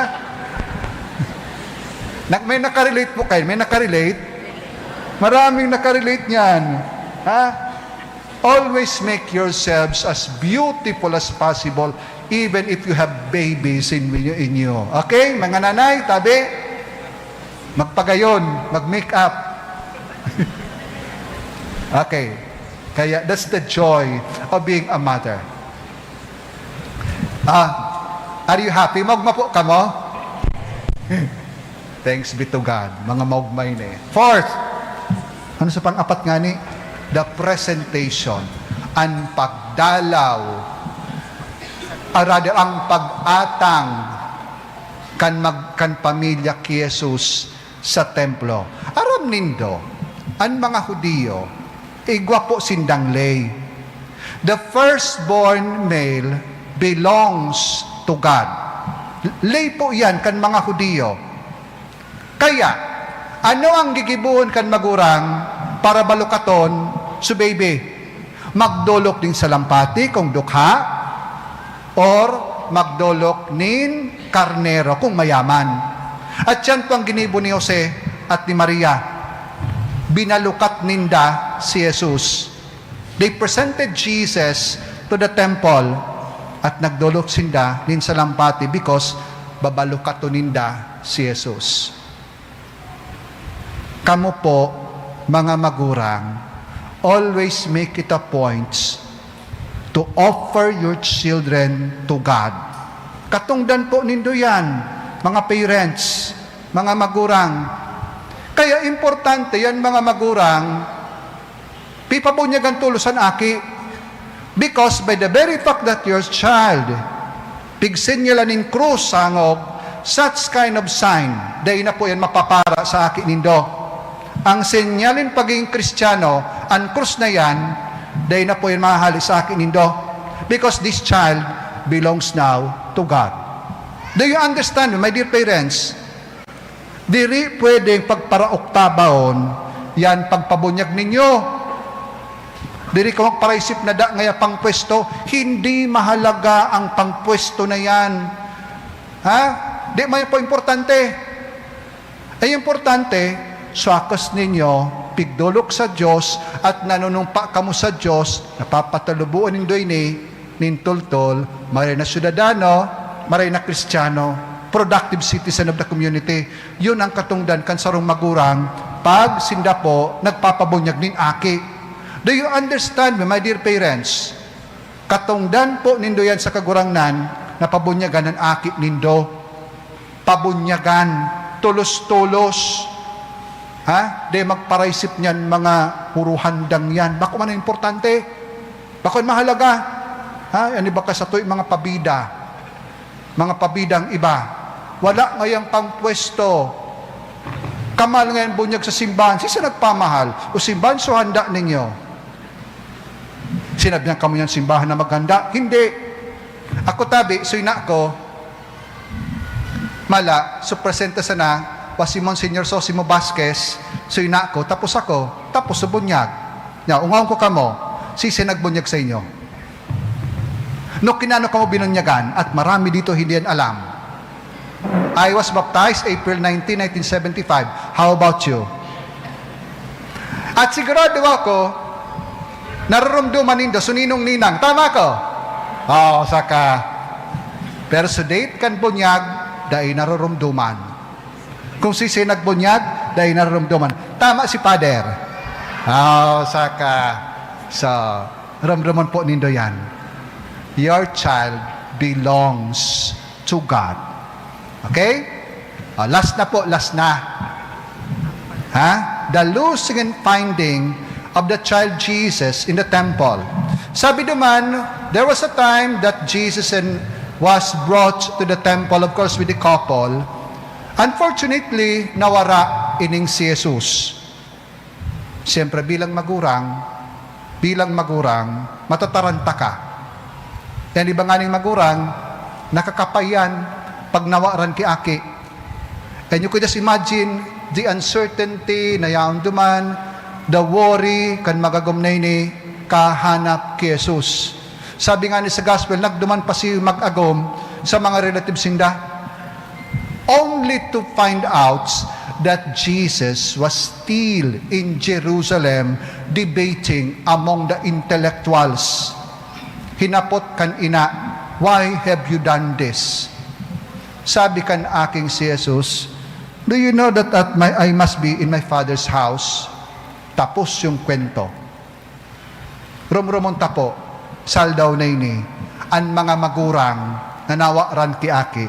Nag-, may nakarelate po kayo? May nakarelate? Maraming nakarelate niyan. Ha? Always make yourselves as beautiful as possible, even if you have babies in, in you. Okay? Mga nanay, tabi? Magpagayon, mag-make up. Okay. Kaya, that's the joy of being a mother. Ah, are you happy? Maogma po kamo? Thanks be to God. Mga maogma ini. Fourth, ano sa pang-apat ngani? The presentation. An pagdalaw. Or rather, ang pag-atang kan mag-, kan pamilya ki Jesus sa templo. Aram nindo, an mga Judio, igwa po sindang ley. The firstborn male belongs to God. Ley po yan kan mga Hudiyo. Kaya, ano ang gigibohon kan magurang para balukaton so baby? Magdolok nin salampati kung dukha, or magdolok nin karnero kung mayaman. At yan po ang ginibo ni Jose at ni Maria. Binalukat ninda si Jesus. They presented Jesus to the temple at nagdolok sinda nin salampati because babalukaton ninda si Jesus. Kamo po, mga magurang, always make it a point to offer your children to God. Katungdan po nindo yan, mga parents, mga magurang. Kaya importante yan, mga magurang, pipabunyagan tolos an aki. Because by the very fact that your child pigsinyalan nin krus sa angog, such kind of sign, dai na po yan mapapara sa aki nindo. Ang senyal nin pagiging Kristiyano, an krus na yan, dai na po yan mahahali sa aki nindo. Because this child belongs now to God. Do you understand, my dear parents? Diri pwedeng pagparaoktabahon yan pagpabunyag ninyo. Diri ka magparaisip na da ngaya pangpwesto. Hindi mahalaga ang pangpwesto na yan. Ha? Di man po importante. Ay importante, swakas ninyo, pigdolok sa Diyos at nanunumpa kamo sa Diyos, napapatalubuan nindo ini nin tultol, maray na syudadano, maray na Kristiyano, productive citizen of the community. Yun ang katungdan kan sarong magurang pag sinda po nagpapabunyag nin aki. Do you understand me, my dear parents? Katungdan po nindo yan sa Kagurangnan na pabunyagan an aki nindo. Pabunyagan, tolos-tolos. Ha? Di magparaisip niyan mga puruhandang yan. Bako man importante. Bako mahalaga. Ha? Yan iba ka sa tuwi, mga pabida. Mga pabidang iba. Wala ngayang pangpwesto. Kamal ngayon bunyag sa simbahan. Sisa nagpamahal? O simbahan, so handa ninyo. Sinabihan kamo niyan simbahan na maghanda? Hindi. Ako tabi, so ina ko, mala, so presente sana, wa si Monsignor Sosimo Vasquez, so ina ko, tapos ako, tapos so bunyag. Nya, ungawon ko kamo, sisi nagbunyag sa inyo? No, kinano kamo binunyagan at marami dito hindi yan alam. I was baptized April nineteen, nineteen seventy-five. How about you? At sigurado ako, narurumduman nindo, suninong ninang. Tama ko? Oo, saka. Pero sa date kan bunyag, dai narurumduman. Kung sisi nagbunyag, dai narurumduman. Tama si Father. Oo, saka. So, ramdaman po nindo yan. Your child belongs to God. Okay? Ah, last na po, last na. Ha? The losing and finding of the child Jesus in the temple. Sabi duman, there was a time that Jesus and was brought to the temple, of course, with the couple. Unfortunately, nawara ining si Jesus. Siyempre, bilang magurang, bilang magurang, matataranta ka. Yan iba nganing magurang, nakakapayan pag nawaran ki aki. And you could just imagine the uncertainty na yaon duman, the worry, kan magagom na ini, kahanap ki Jesus. Sabi nga ni sa gospel, nagduman pa si mag-agom sa mga relatives sinda. Only to find out that Jesus was still in Jerusalem debating among the intellectuals. Hinapot kan ina, "Why have you done this?" Sabi kan aking si Jesus, "Do you know that at my, I must be in my Father's house?" Tapos yung kwento. Rumrumon ta po, sa aldaw na ini, an mga magurang na nawaran ki aki.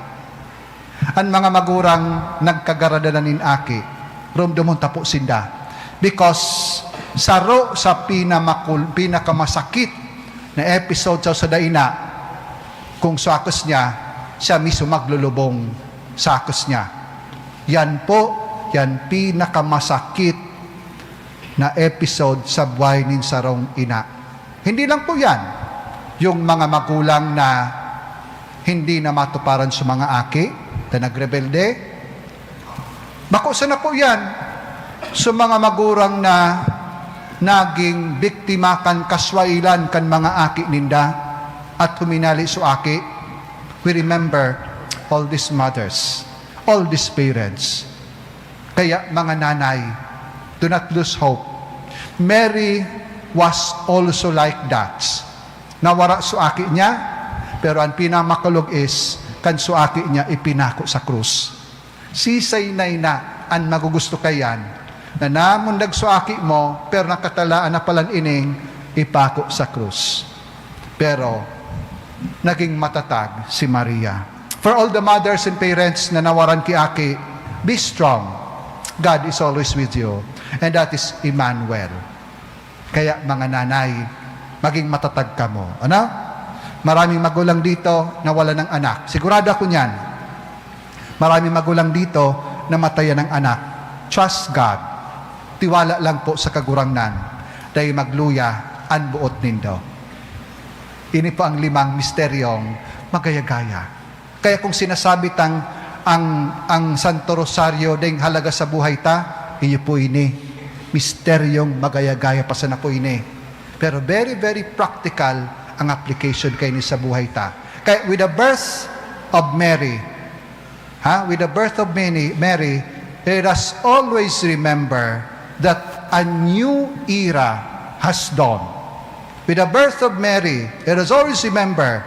An mga magurang nagkagaradanan nin aki, rumdumon ta po sinda. Because saro sa pinamakul-, pinakamasakit na episode sa, sa daina, kung sa akus niya, siya mismo maglulubong sa akus niya. Yan po, yan pinakamasakit na episode sa buhay nin sarong ina. Hindi lang po yan. Yung mga magulang na hindi na matuparan sa mga aki na nagrebelde, bako sana po yan. Sa mga magurang na naging biktima kan kaswailan kan mga aki ninda at huminali sa aki, we remember all these mothers, all these parents. Kaya, mga nanay, do not lose hope. Mary was also like that. Nawara so aki niya, pero ang pinamakulog is, kan so aki niya ipinako sa krus. Sisay na ina an magugusto kaiyan na namundag so aki mo, pero nakatalaan na palan ining ipako sa krus. Pero naging matatag si Maria. For all the mothers and parents na nawaran ki aki, be strong. God is always with you. And that is Emmanuel. Kaya, mga nanay, maging matatag kamo. Ano? Maraming magulang dito na wala ng anak. Sigurado ako niyan. Maraming magulang dito na matayan ng anak. Trust God. Tiwala lang po sa Kagurangnan. Dahil magluya an buot nindo. Ini po ang limang misteryong magaya-gaya. Kaya kung sinasabi tang ang, ang Santo Rosario ding halaga sa buhay ta, iyo po ini. Misteryong magaya-gaya pa sana po ini. Pero very, very practical ang application kaini sa buhay ta. Kaya with the birth of Mary, ha, with the birth of Mary, Mary, let us always remember that a new era has dawned. With the birth of Mary, let us always remember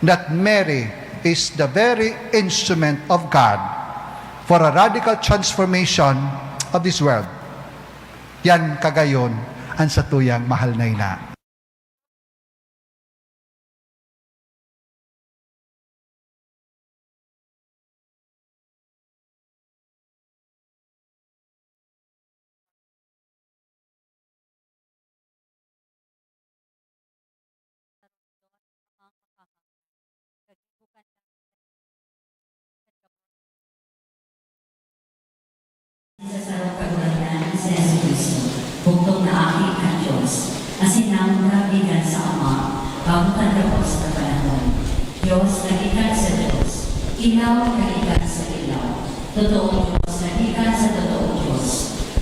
that Mary is the very instrument of God for a radical transformation of this world. Yan kagayon ang satuyang mahal na ina. Sa sarong Kagurangnan, si Jesu-Cristo, bugtong na Aki kan Dios, asin namundag gikan sa Ama, bago kan gabos na panahon. Dios na gikan sa Dios, ilaw na gikan sa ilaw, totoong Dios na gikan sa totoong Dios,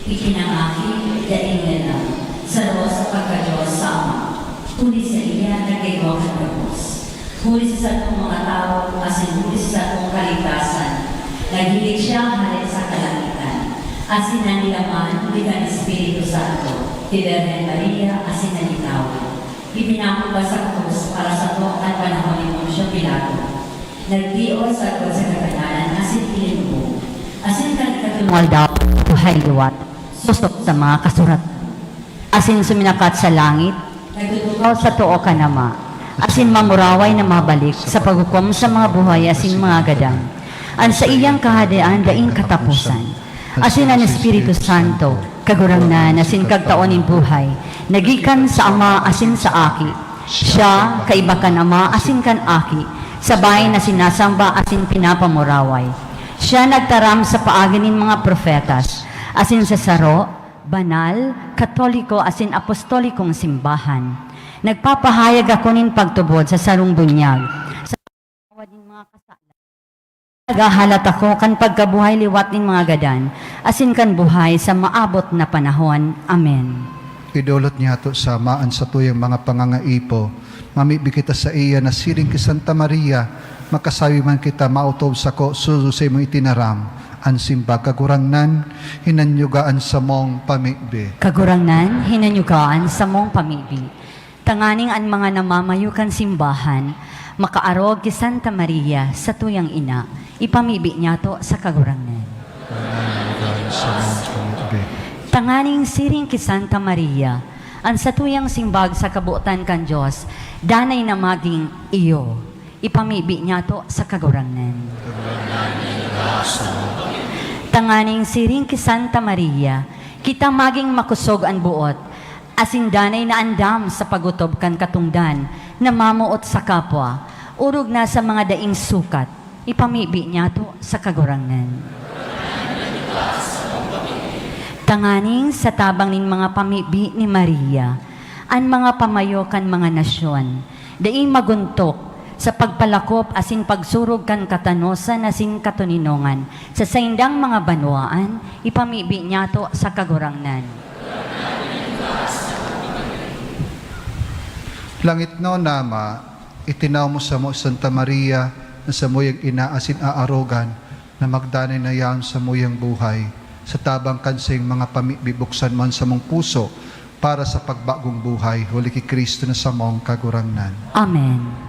ipinangaki, daing na lang, saro sa pagka-Dios sa Ama, huli saiya nagkaigwa kan gabos. Huli sa satong mga tawo, asin huli sa satong kaligtasan, naghilig siya hale sa kalangitan, asin nanilaman huli kan Espiritu Santo, ki Birhen Maria, asin nalitawan. Ipinako pa sa krus para sato kan panahon ni Poncio Pilato. Nagtios sagkod sa kagadanan asin ilinubong, asin kan ikatolong aldaw, buhay liwat, sosog sa mga kasurat. Asin suminakat sa langit, nagtutukaw sa too kan Ama, asin mamuraway na mabalik sa paghukom sa mga buhay asin mga gadan. An saiyang Kahadean daing kataposan, asin an Espiritu Santo, Kagurangnan asin Kagtao nin buhay, na gikan sa Ama asin sa Aki. Siya, kaiba kan Ama asin kan Aki, sabay na sinasamba asin pinapamuraway. Siya nagtaram sa paagi nin mga propetas, asin sa saro, banal, katoliko asin apostolikong simbahan. Nagpapahayag ako nin pagtubod sa sarong bunyag, sa pagtawad nin mga kasala. Naghahalat ako kan pagkabuhay liwat nin mga gadan, asin kan buhay sa maabot na panahon. Amen. Idolot niyato, Ama, an satuyang mga pangangaipo. Mamibi kita saiya na siring ki Santa Maria, makasabi man kita maotob sako, sugo sa imong itinaram. An simbag, Kagurangnan, hinanyuga an samong pamibi. Kagurangnan, hinanyuga an samong pamibi. Tanganing an mga namamayo kan simbahan makaarog ki Santa Maria, satuyang ina, ipamibi niyato sa Kagurangnan. Tanganing siring ki Santa Maria, an satuyang simbag sa kabotan kan Dios danay na magin iyo. Ipamibi niyato sa Kagurangnan. Tanganing siring ki Santa Maria, kita magin makosog an boot, asin danay na andam sa pag-otob kan katongdan na mamoot sa kapwa, orog na sa mga daing sukat. Ipamibi niyato sa Kagurangnan. Tanganing sa tabang nin mga pamibi ni Maria, an mga pamayo kan mga nasyon Dai maguntok sa pagpalakop asin pagsurog kan katanosan asin katoninongan sa saindang mga banwaan, ipamibi niyato sa Kagurangnan. Langitnon na Ama, itinaw mo samo si Santa Maria na samuyang ina asin aarogan na magdanay na yaon samuyang buhay. Sa tabang kan saiyang mga pamibi, buksan mo an samong puso para sa pagbagong buhay, huli ki Cristo na samong Kagurangnan. Amen.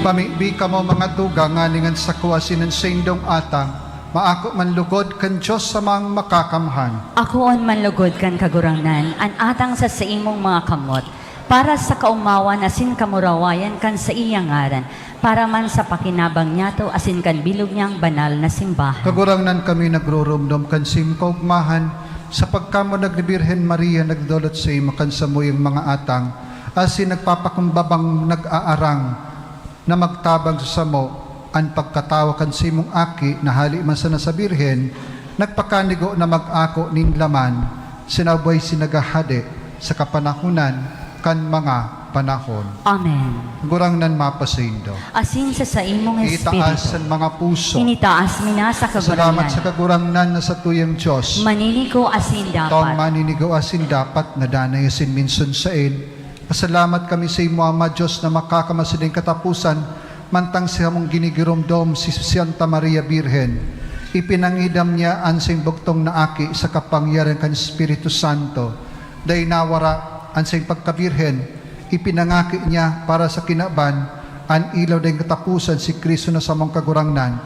Pamibi kamo, mga tugang, nganing an sako asin an saindong atang maako man logod kan Dios Amang Makakamhan. Akoon man logod kan Kagurangnan an atang sa saimong mga kamot, para sa kaomawan asin kamurawayan kan saiyang ngaran, para man sa pakinabang niyato asin kan bilog niyang banal na simbahan. Kagurangnan, kami nagruromdom kan saimong kaogmahan, sa pagkamundag ni Birhen Maria, nagdodolot saimo kan samuyang mga atang, asin nagpapakumbabang nag-aarang na magtabang sa samo an pagkatawo kan saimong Aki na hale man sana sa Birhen, nagpakanigo na mag-ako nin laman, sinabay si naghahade sa kapanahonan kan mga panahon. Amen. Gurangnan mapasaindo. Asin sa saimong Itaas espiritu. An mga puso. Initaas mi na sa Salamat Kagurangnan. Sa Kagurangnan na satuyang Dios. Maninigo asin dapat. Taong maninigo asin dapat, nadanay asin minsan sain. Pasalamat kami sa imo, Ama Dios, na makakamasiding kataposan, mantang si hamong ginigiromdom si Santa Maria Birhen. Ipinangidam niya an saiyang bugtong na Aki sa kapangyarihan kan Espiritu Santo. Dai nawara an saiyang pagkabirhen, ipinangaki niya para sa kinaban An ilaw daing kataposan, si Cristo na samong Kagurangnan,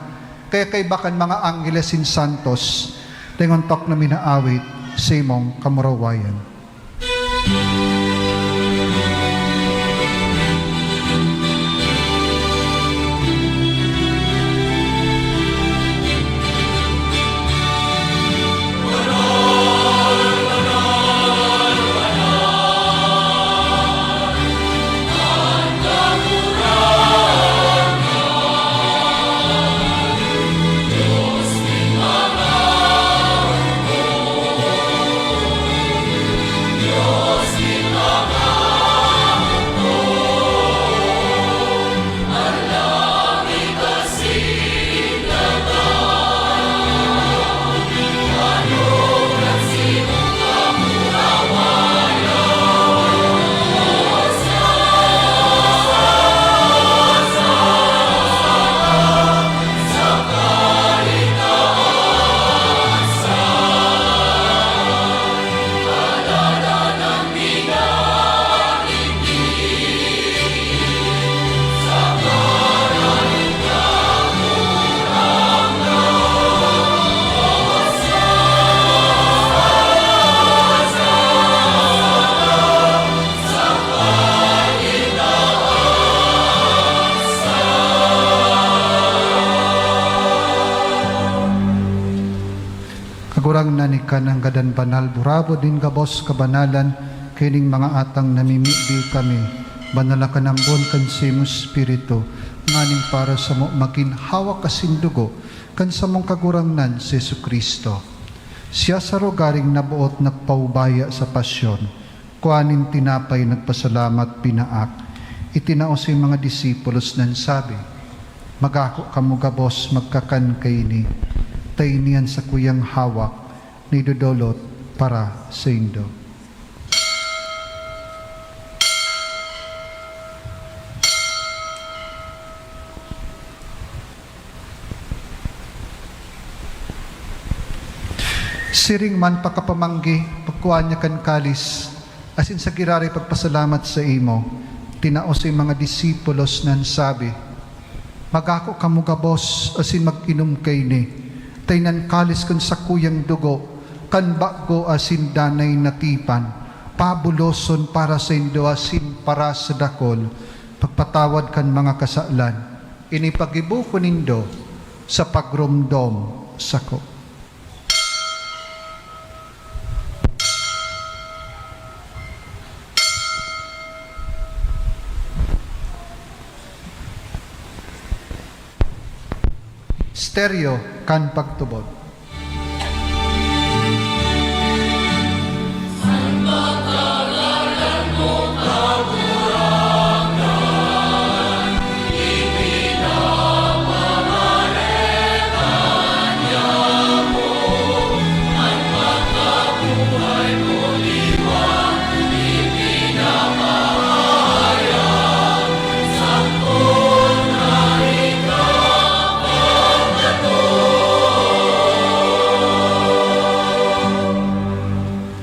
kaya kaiba kan mga angheles sin santos, daing ontok na minaawit sa imong kamurawayan. Kagurangnan, ika an gadan banal, burabod nin gabos kabanalan, kaining mga atang namimibi kami, banala kan ambon kan saimong Espiritu, nganing para samo magin hawak asin dugo kan samong Kagurangnan si Jesu-Cristo. Siya sa rogaring naboot nagpaubaya sa pasyon, kua nin tinapay, nagpasalamat, binaak, itinao sa mga disipulos na nagsabi, "Mag-ako kamo gabos, magkakan kaini, ta ini an sakuyang hawak na idodolot para saindo." Siring man pakapamanggi, pagkua niya kan kalis, asin sa giraray pagpasalamat saimo, tinao sa mga disipulos na nagsabi, "Mag-ako kamo gabos asin mag-inom kaini, ta ini an kalis kan sakuyang dugo kan bago asin danay na tipan, pabuloson para saindo asin para sa dakul, pagpatawad kan mga kasalan. Ini paggibo ko nindo sa pagromdom sako." Misteryo kan pagtubod.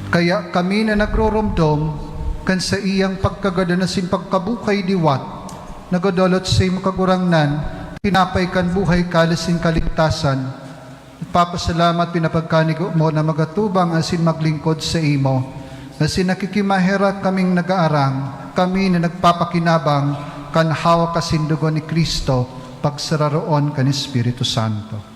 Kaya kami na nagroromdom kan saiyang pagkagadan asin pagkabuhay liwat, nagdodolot sa imo, Kagurangnan, tinapay kan buhay, kalis nin kaligtasan, nagpapasalamat, pinapagkanigo mo na magatubang asin maglingkod saimo. Asin nakikimaherak kaming nagaarang, kami na nagpapakinabang kan hawak asin dugo ni Cristo, pagsararoon kan Espiritu Santo.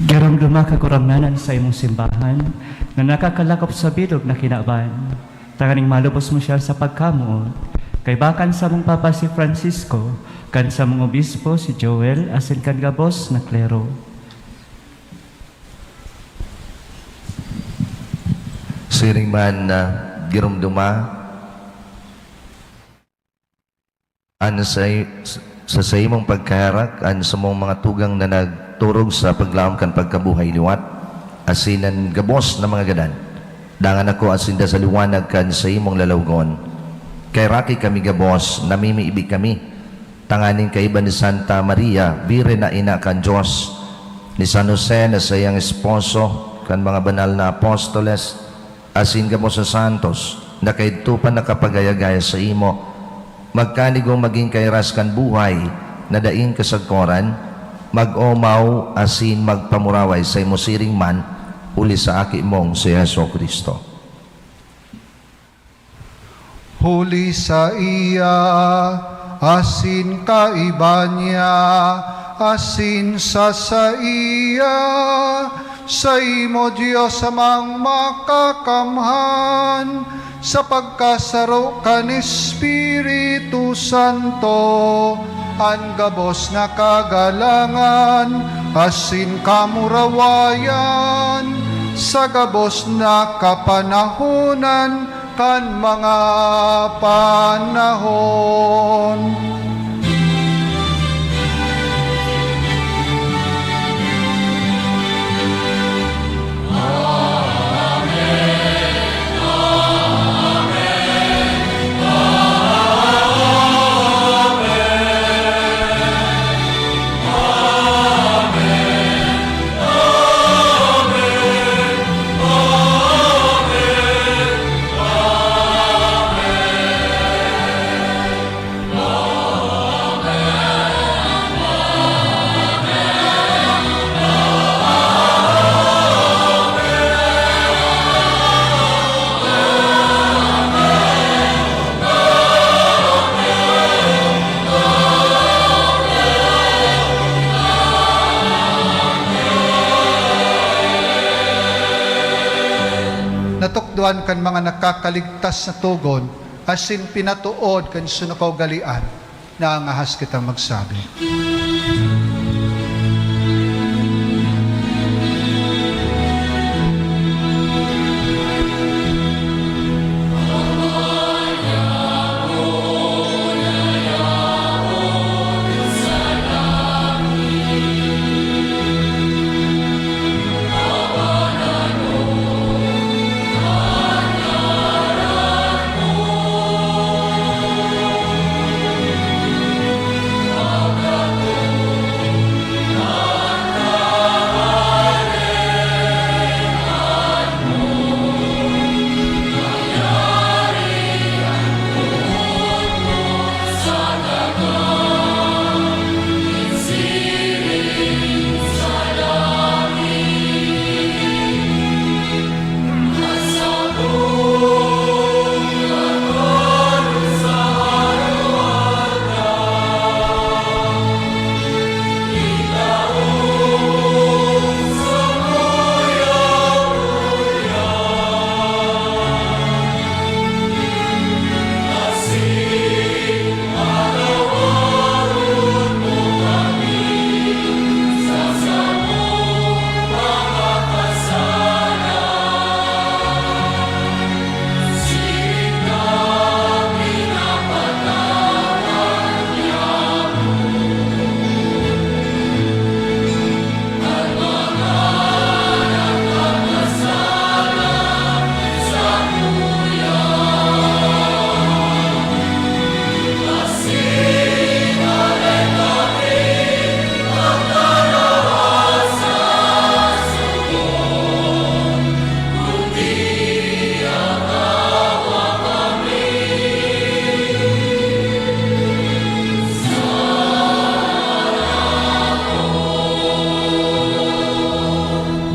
Giromdoma, Kagurangnan, an saimong simbahan na nakakalakop sa bilog na kinaban, tanganing malubos mo siya sa pagkamoot. Kaiba kan samong Papa si Francisco, kan samong Obispo si Joel, asin kan gabos na klero. Siring man na giromdoma an sa, sa saimong pagkaherak an samong mga tugang na nagturog sa paglaom kan pagkabuhay liwat, asin an gabos na mga gadan. Dangan ako an sinda sa liwanag kan saimong lalawgon. Kaheraki kami gabos, namimibi kami, tanganing kaiba ni Santa Maria, Biren na Ina kan Dios, Ni San Jose na saiyang esposo, kan mga banal na apostoles, asin gabos na santos, na kaidto pa nakapagaya-gaya saimo, magkanigong magin kairas kan buhay na daing kasagkoran, mag-omaw asin magpamuraway saimo siring man, huli sa Aki mong si Jesu-Cristo. Huli saiya, asin kaiba niya, asin sa saiya, saimo, Dios Amang Makakamhan, sa pagkasaro kan Espiritu Santo, an gabos na kagalangan asin kamurawayan sa gabos na kapanahonan kan mga panahon. Natukdoan kan mga nakakaligtas na togon asin pinatood kan suno kaugalean, naangahas kitang magsabi.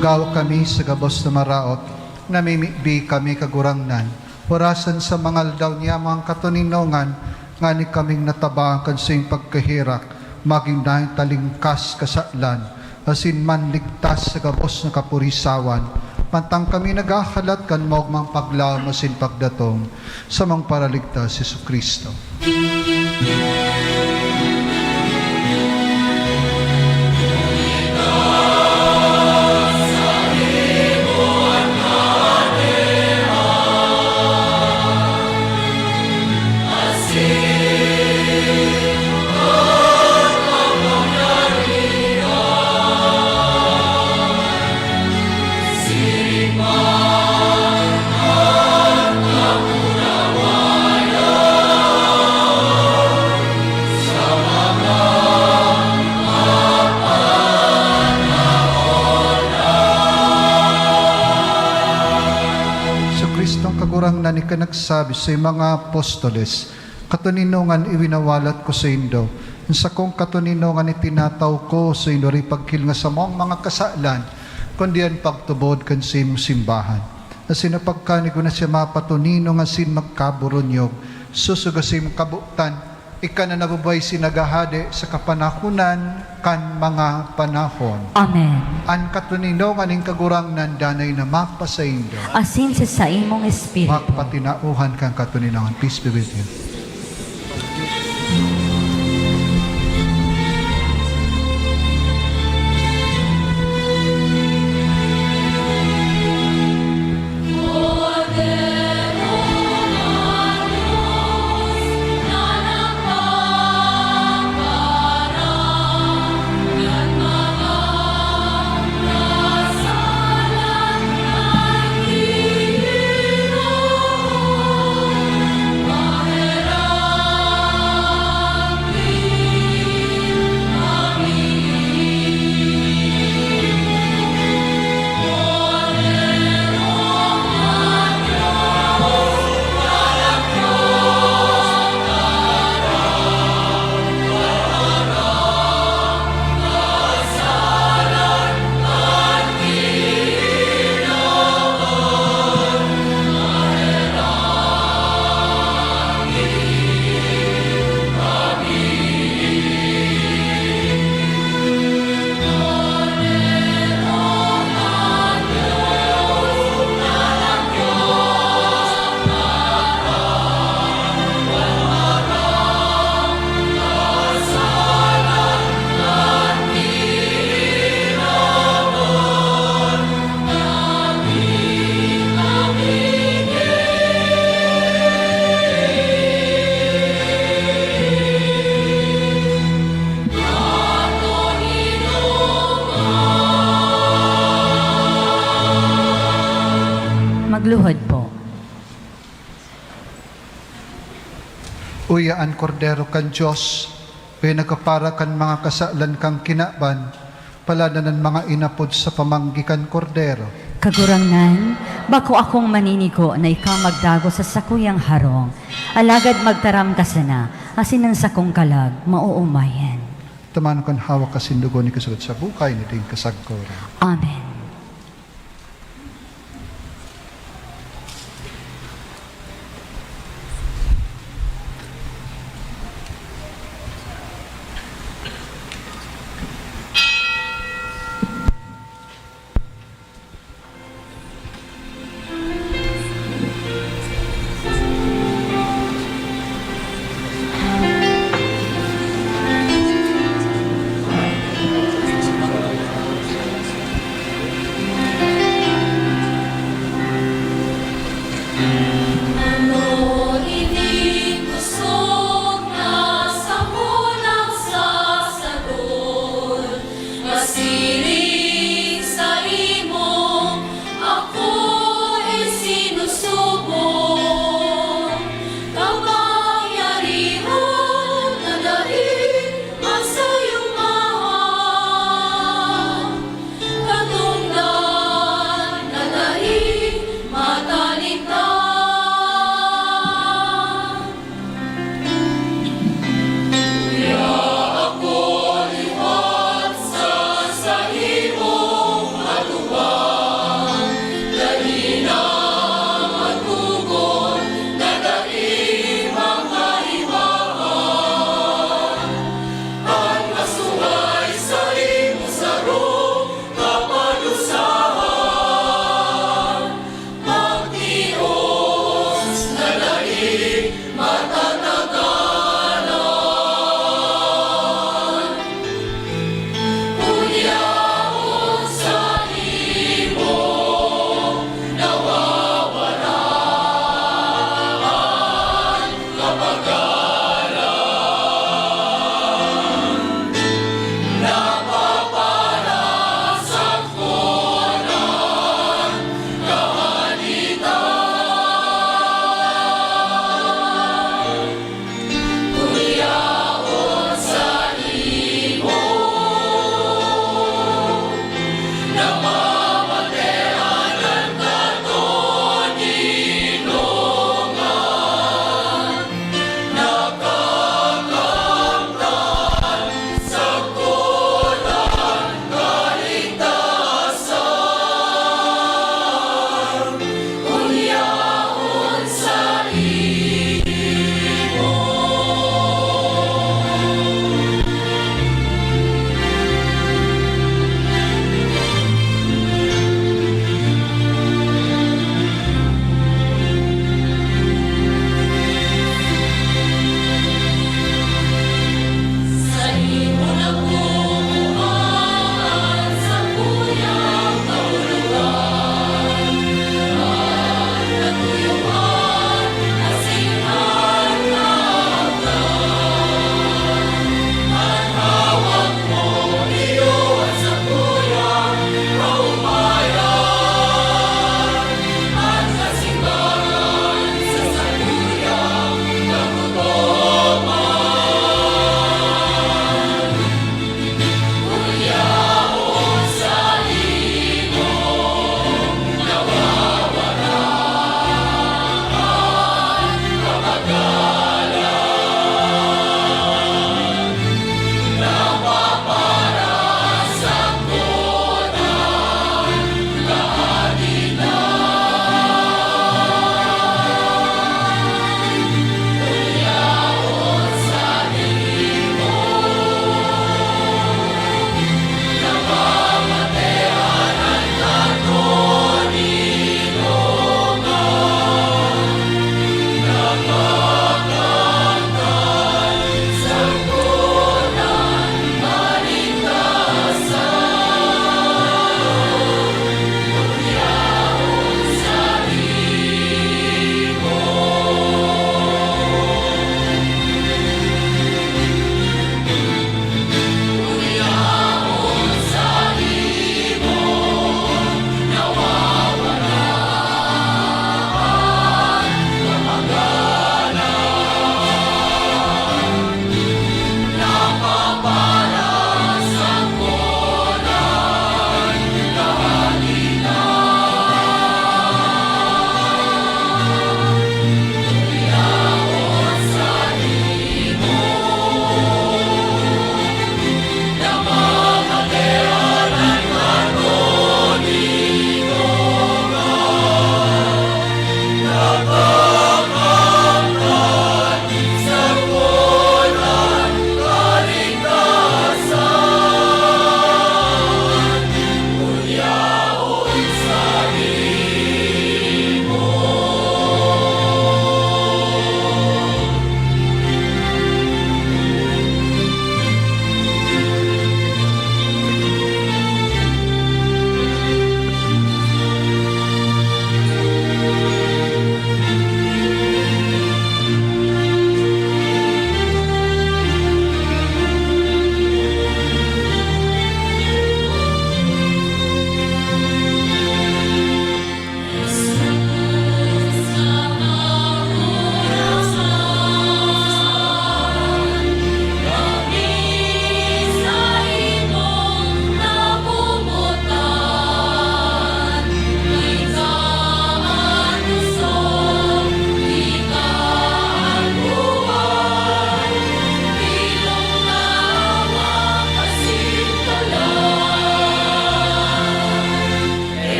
Gawa kami sa gabos na maraot, namimibi kami, Kagurangnan, orasan sa mga aldaw niyamong katoninongan, ngani kaming natabaan kan saiyong pagkaherak, magin daing talingkas kasalan, asin manligtas sa gabos na kapurisawan, mantang kami naghahalat kan maogmang paglaom asin pagdatong samong Paraligtas, Jesu-Cristo. ka nagsabi sa mga apostoles, "Katoninongan iwinawalat ko saindo, an sakong katoninongan itinataw ko saindo, ri pagkil nga samong mga kasalan, kundi an pagtubod kan saimong simbahan." Asin apagkanigo na siya mapatoninong asin magkaburunyog, sosog sa saimong kabotan, ika na nabubuhay asin naghahade sa kapanahonan kan mga panahon. Amen. An katoninongan nin Kagurangnan danay na mapasaindo. Asin sa saimong espiritu. Magpatinauhan kan katoninongan. Peace be with you. Magluhod po. Uya an Kordero kan Dios, uya nagkapara kan mga kasalan kan kinaban, paladan an mga inapod sa pamanggi kan Kordero. Kagurangnan, bako akong maninigo na ikaw magdagos sa sakuyang harong, alagad magtaram ka sana, asin an sakong kalag maoomayan. Tamanon kan hawak asin dugo na ikasagot sa buhay na daing kasagkoran. Amen.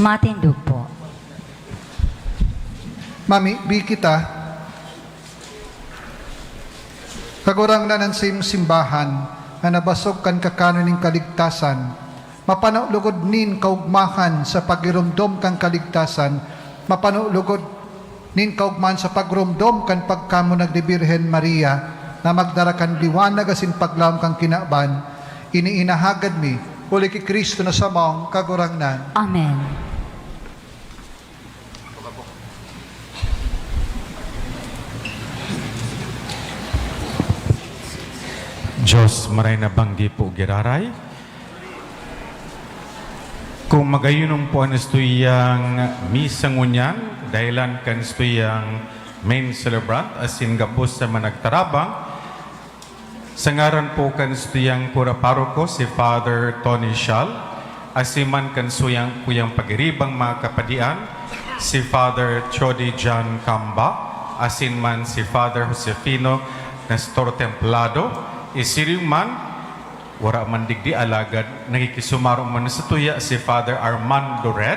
Matindog po. Mamibi kita. Kagurangnan, an saiyong simbahan na nabasog kan kakanon nin kaligtasan, mapano lugod nin kaugmahan sa pagiromdom kan kaligtasan, mapano lugod nin kaugmahan sa pagromdom kan pagkamunag ni Birhen Maria na magdara kan liwanag asin paglaom kan kinaban. Ini inahagad mi, huli ki Cristo na samong Kagurangnan. Amen. Diyos, maray na banggi po giraray. Kung magayunom po an istuyang misa ngunyan, dahelan kan istuyang main celebrant, asin gabos sa managtarabang, sa ngaran po kan istuyang kura paroko, si Father Tony Shal, asin man kan suyang kuyang pagiribang mga kapadian, si Father Chody John Camba, asin man si Father Josefino Nestor Templado, isiring man, wara man digdi alagad nakikisumaro man sa tuya si Father Armando Red.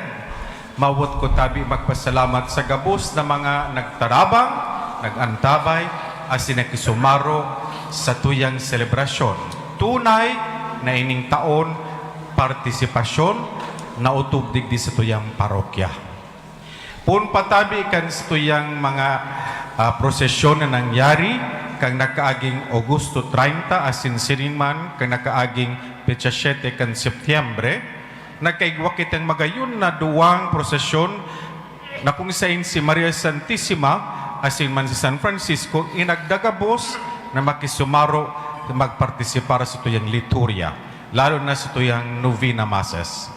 Mawot ko tabi magpasalamat sa gabos na mga nagtarabang, nag-antabay, asin nakisumaro sa tuyang selebrasyon. Tunay na ining taon, partisipasyon na utob digdi sa tuyang parokya. Poon pa tabi kan satuyang mga, ah, prosesyon na nangyari kan nakaaging Agosto treinta asin siring man kan nakaaging petsa siete kan Setyembre, nagkaigwa kitang magayon na duwang prosesyon na kung sain si Maria Santisima asin man si San Francisco inagdagabos na makisumaro magpartisipar sa tuyang liturya, lalo na sa tuyang novena masses.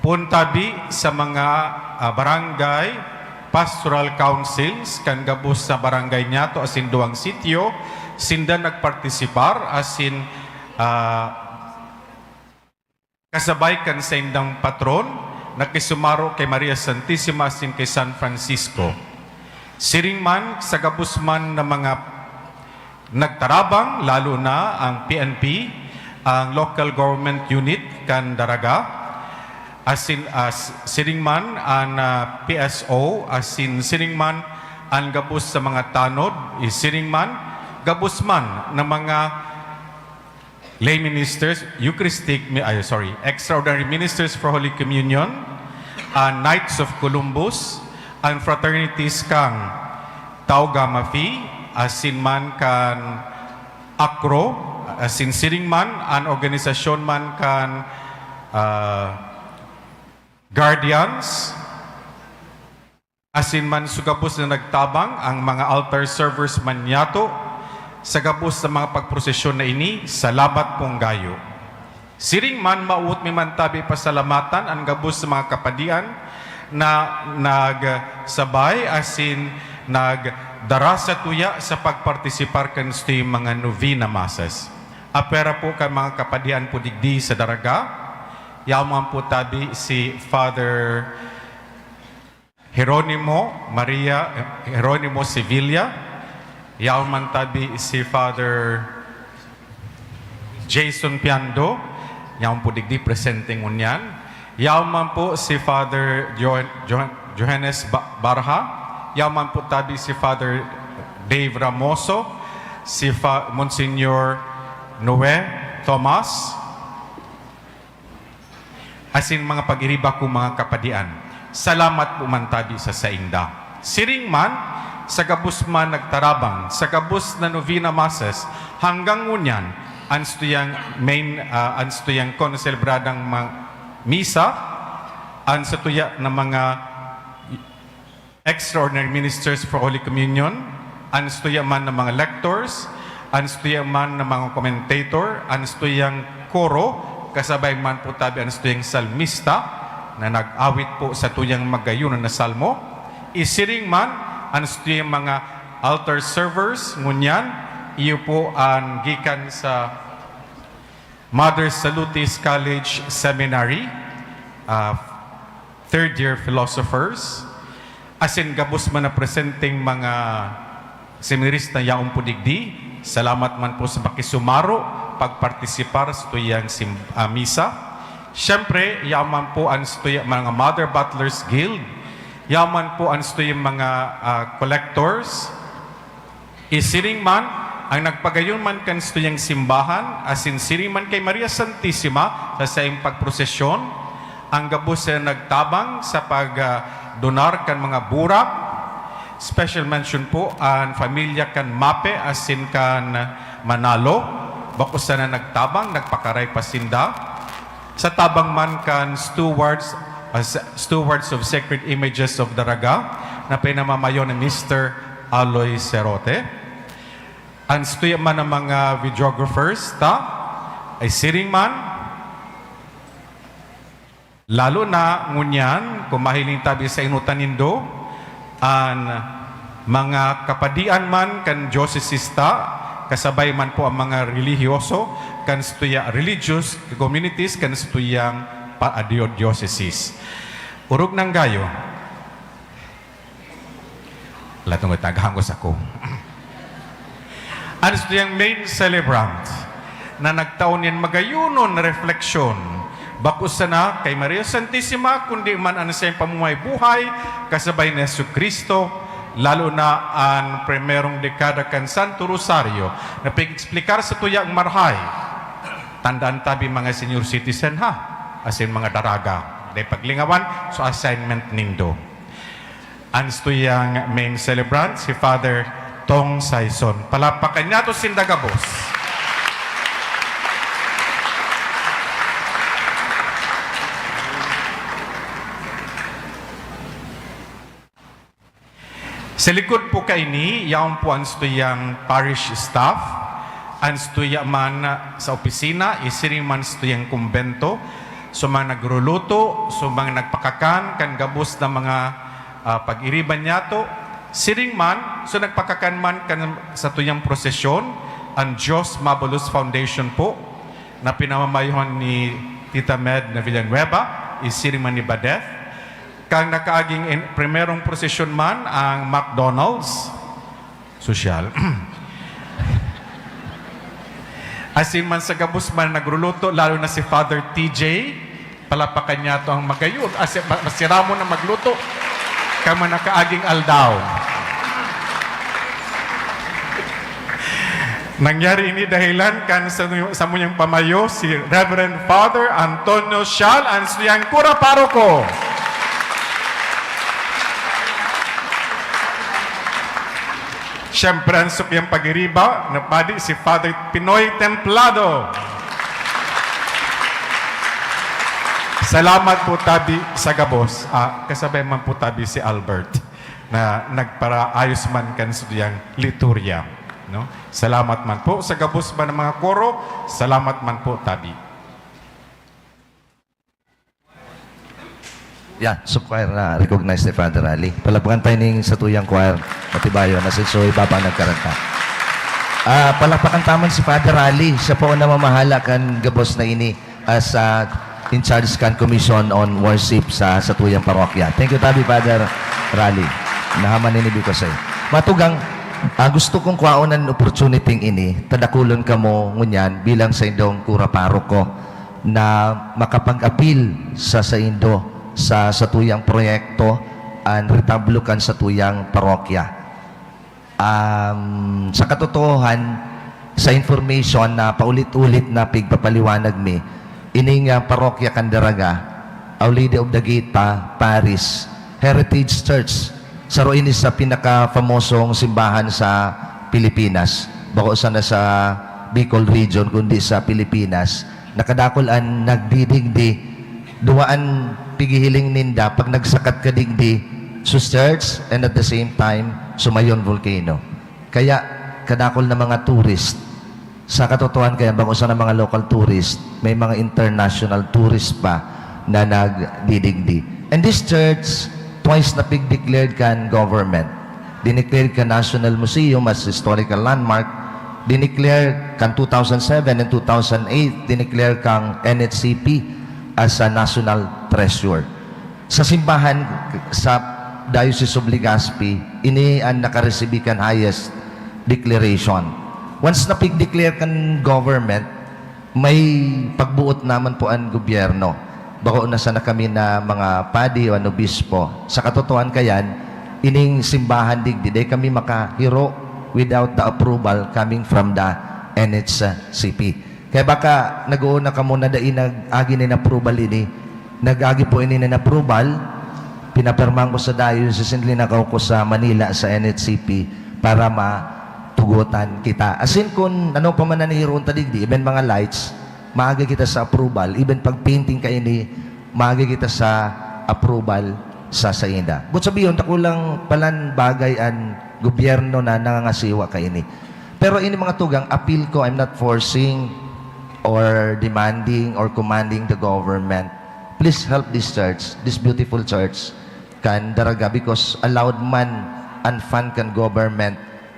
Poon tabi sa mga, ah, barangay pastoral councils kan gabos na barangay niyato asin duwang sitio, sinda nagpartisipar asin, ah, kasabay kan saindang patron, nakisumaro ki Maria Santisima asin ki San Francisco. Siring man sa gabos man na mga nagtarabang, lalo na ang P N P, ang Local Government Unit kan Daraga, asin, ah, s-, siring man an, ah, P S O, asin siring man an gabos sa mga tanod, isiring man, gabos man na mga lay ministers, Eucharistic, mi-, ay, sorry, Extraordinary Ministers for Holy Communion, an Knights of Columbus, an fraternities kan Tau Gamma Phi, asin man kan ACRO, asin siring man an organisasyon man kan, ah, Guardians, asin man sa gabos na nagtabang, ang mga altar servers man niyato, sa gabos na mga pagprosesyon na ini, salamat pong gayo. Siring man, mawot mi man tabi pasalamatan an gabos sa mga kapadian na nagsabay asin nagdara sa tuya sa pagpartisipar kan satuyang mga novena masses. Apwera po kan mga kapadian po digdi sa Daraga, yaon man po tabi si Father Jeronimo Maria, Jeronimo Sevilla, yaon man tabi si Father Jason Piando, yaon po digdi presente ngunyan. Yaon man po si Father Jo-, Jo-, Johannes Ba-, Barha, yaon man po tabi si Father Dave Ramoso, si Fa-, Monsignor Noe Thomas, asin mga pag-iriba kong mga kapadian. Salamat po man tabi sa sainda. Siring man, sa gabos man nagtarabang, sa gabos na novena masses, hanggang ngunyan, an satuyang main, ah, an satuyang konselebradang ma-, misa, an satuya na mga Extraordinary Ministers for Holy Communion, an stuya man ng mga lectors, an stuya man ng mga commentator, an stuyang koro, kasabay man po tabi an stuyang salmista na nag-awit po sa tuyang magayon na salmo. Isiring man an stuyang mga altar servers, ngunyan, iyo po an gikan sa Mother Salutis College Seminary, ah, third year philosophers, asin gabos man na presenteng mga seminarista yaon po digdi. Salamat man po sa pakisumaro, pagpartisipar sa tuyang sim-, ah, misa. Siyempre, yaman po an stuya, mga Mother Butlers Guild, yaman po an stuya, mga, ah, collectors. Isiring man, ang nagpagayon man kan stuyang simbahan, asin siring man kay Maria Santisima sa saiyang pagprosesyon, ang gabos na nagtabang sa pag, ah, donar kan mga burak. Special mention po an pamilya kan Mape asin kan Manalo. Bako sana nagtabang, nagpakaray pa sinda. Sa tabang man kan stewards, ah, sa, Stewards of Sacred Images of Daraga, na pinamamayo ni Mister Aloy Serote. An stuya man ng mga videographers ta, ay siring man. Lalo na ngunyan, kung mahiling tabi sa inutan nindo, an mga kapadian man kan diocese ta, kasabay man po ang mga relihiyoso, kan stuya religious communities, kan stuyang pa-, dio-, dioceses. Orog nang gayo. Latong taghangos ako. Ano sa iyang main celebrant na nagtao niyan magayonon na refleksyon? Bako sana kay Maria Santisima, kundi man an saiyang pamumuhay-buhay kasabay ni Jesu-Cristo, lalo na an primerong dekada kan Santo Rosario, na pag-explicar sa tuyang marhay. Tandaan tabi, mga senior citizen, ha? Asin mga daraga. Dai paglingawan, so assignment nindo. An stuyang main celebrant, si Father Tong Saison. Palapakan niya to sinda gabos. Sa likod po kaini, yaon po an stuyang parish staff, an stuya man sa opisina, isiring man stuyang kumbento, so mga nagruluto, so mga nagpakakan, kan gabos na mga, ah, pag-iriba niyato, siring man, so nagpakakan man kan satuyang prosesyon, an Dios Mabulos Foundation po, na pinamamayohan ni Tita Med na Villanueva, isiring man ni Badeth, kan nakaaging in-, primerong prosesyon man ang McDonald's, sosyal. Asin man sa gabos man nagruluto, lalo na si Father T J, palapakan niyato ang magayon. Asin ma-, masiramon na magluto kan mga nakaaging aldaw. Nangyari ini dahilan kan sa, sa muyang pamayo si Reverend Father Antonio Sial, an suyang kura paroko. Siyempre, an sukuyang pagiriba na padi si Father Pinoy Templado. Salamat po tabi sa gabos. Ah, kasabay man po tabi si Albert na nagparaayos man kan suyang liturya, no? Salamat man po sa gabos man ng mga koro. Salamat man po tabi. Yeah, sub-choir na recognized ni Father Ali. Palapakan tayo ning satuyang choir, Matibayo, na si Soy Baba nagkaranta. Ah, palapakan ta man si Father Ali. Siya po ang namamahala kan gabos na ini as, ah, in charge kan Commission on Worship sa satuyang parokya. Thank you tabi, Father Ali. Nahaman ini because ay. Matugang, ah, gusto kong kwaon an opportunity ini, tadakulon kamo ngunyan bilang saindong kura paroko na makapag-apil sa saindo sa satuyang proyekto, an retablo kan satuyang parokya. Um, sa katotohanan, sa information na paulit-ulit na pigpapaliwanag mi, ining, ah, parokya kan Daraga, Our Lady of the Gate pa, Paris, Heritage Church, saro ini sa pinakafamosong simbahan sa Pilipinas. Bako sana sa Bicol region, kundi sa Pilipinas. Nakadakol an nagdidigdi, duwa an pighihiling ninda, pag nagsakat ka digdi, sus church, and at the same time, Sumayon volcano. Kaya, kadakol na mga tourist. Sa katotohanan kaya, bako sana mga local tourist, may mga international tourist pa na nagdidigdi. And this church, twice na pig-declared kan government. Dineclared kan National Museum as historical landmark. Dineclare kan two thousand seven and two thousand eight, dineclare kang N H C P as a national treasure. Sa simbahan sa Diocese of Legazpi, ini an nakaresibi kan highest declaration. Once na pig-declare kan government, may pagbuot naman po an gobyerno. Bako na sana kami na mga padi o an obispo. Sa katotohan kayan, ining simbahan digdi, dai kami makahiro without the approval coming from the N H C P. Kaya baka nag-uuna kamo na dai nag-agi nin approval ini. Nag-agi po ini nin approval, pinapirmahan ko sa diocese and linakaw ko sa Manila, sa N H C P, para matugotan kita. As in, kun ano pa man an hihiroon ta digdi, even mga lights, maaga kita sa approval. Even pag painting kaini, maaga kita sa approval sa sainda. But sabihon, dakulang palan bagay an gobyerno na nangangasiwa kaini. Pero ini mga tugang, appeal ko, I'm not forcing or demanding or commanding the government. Please help this church, this beautiful church, kan Daraga, because allowed man an fund kan government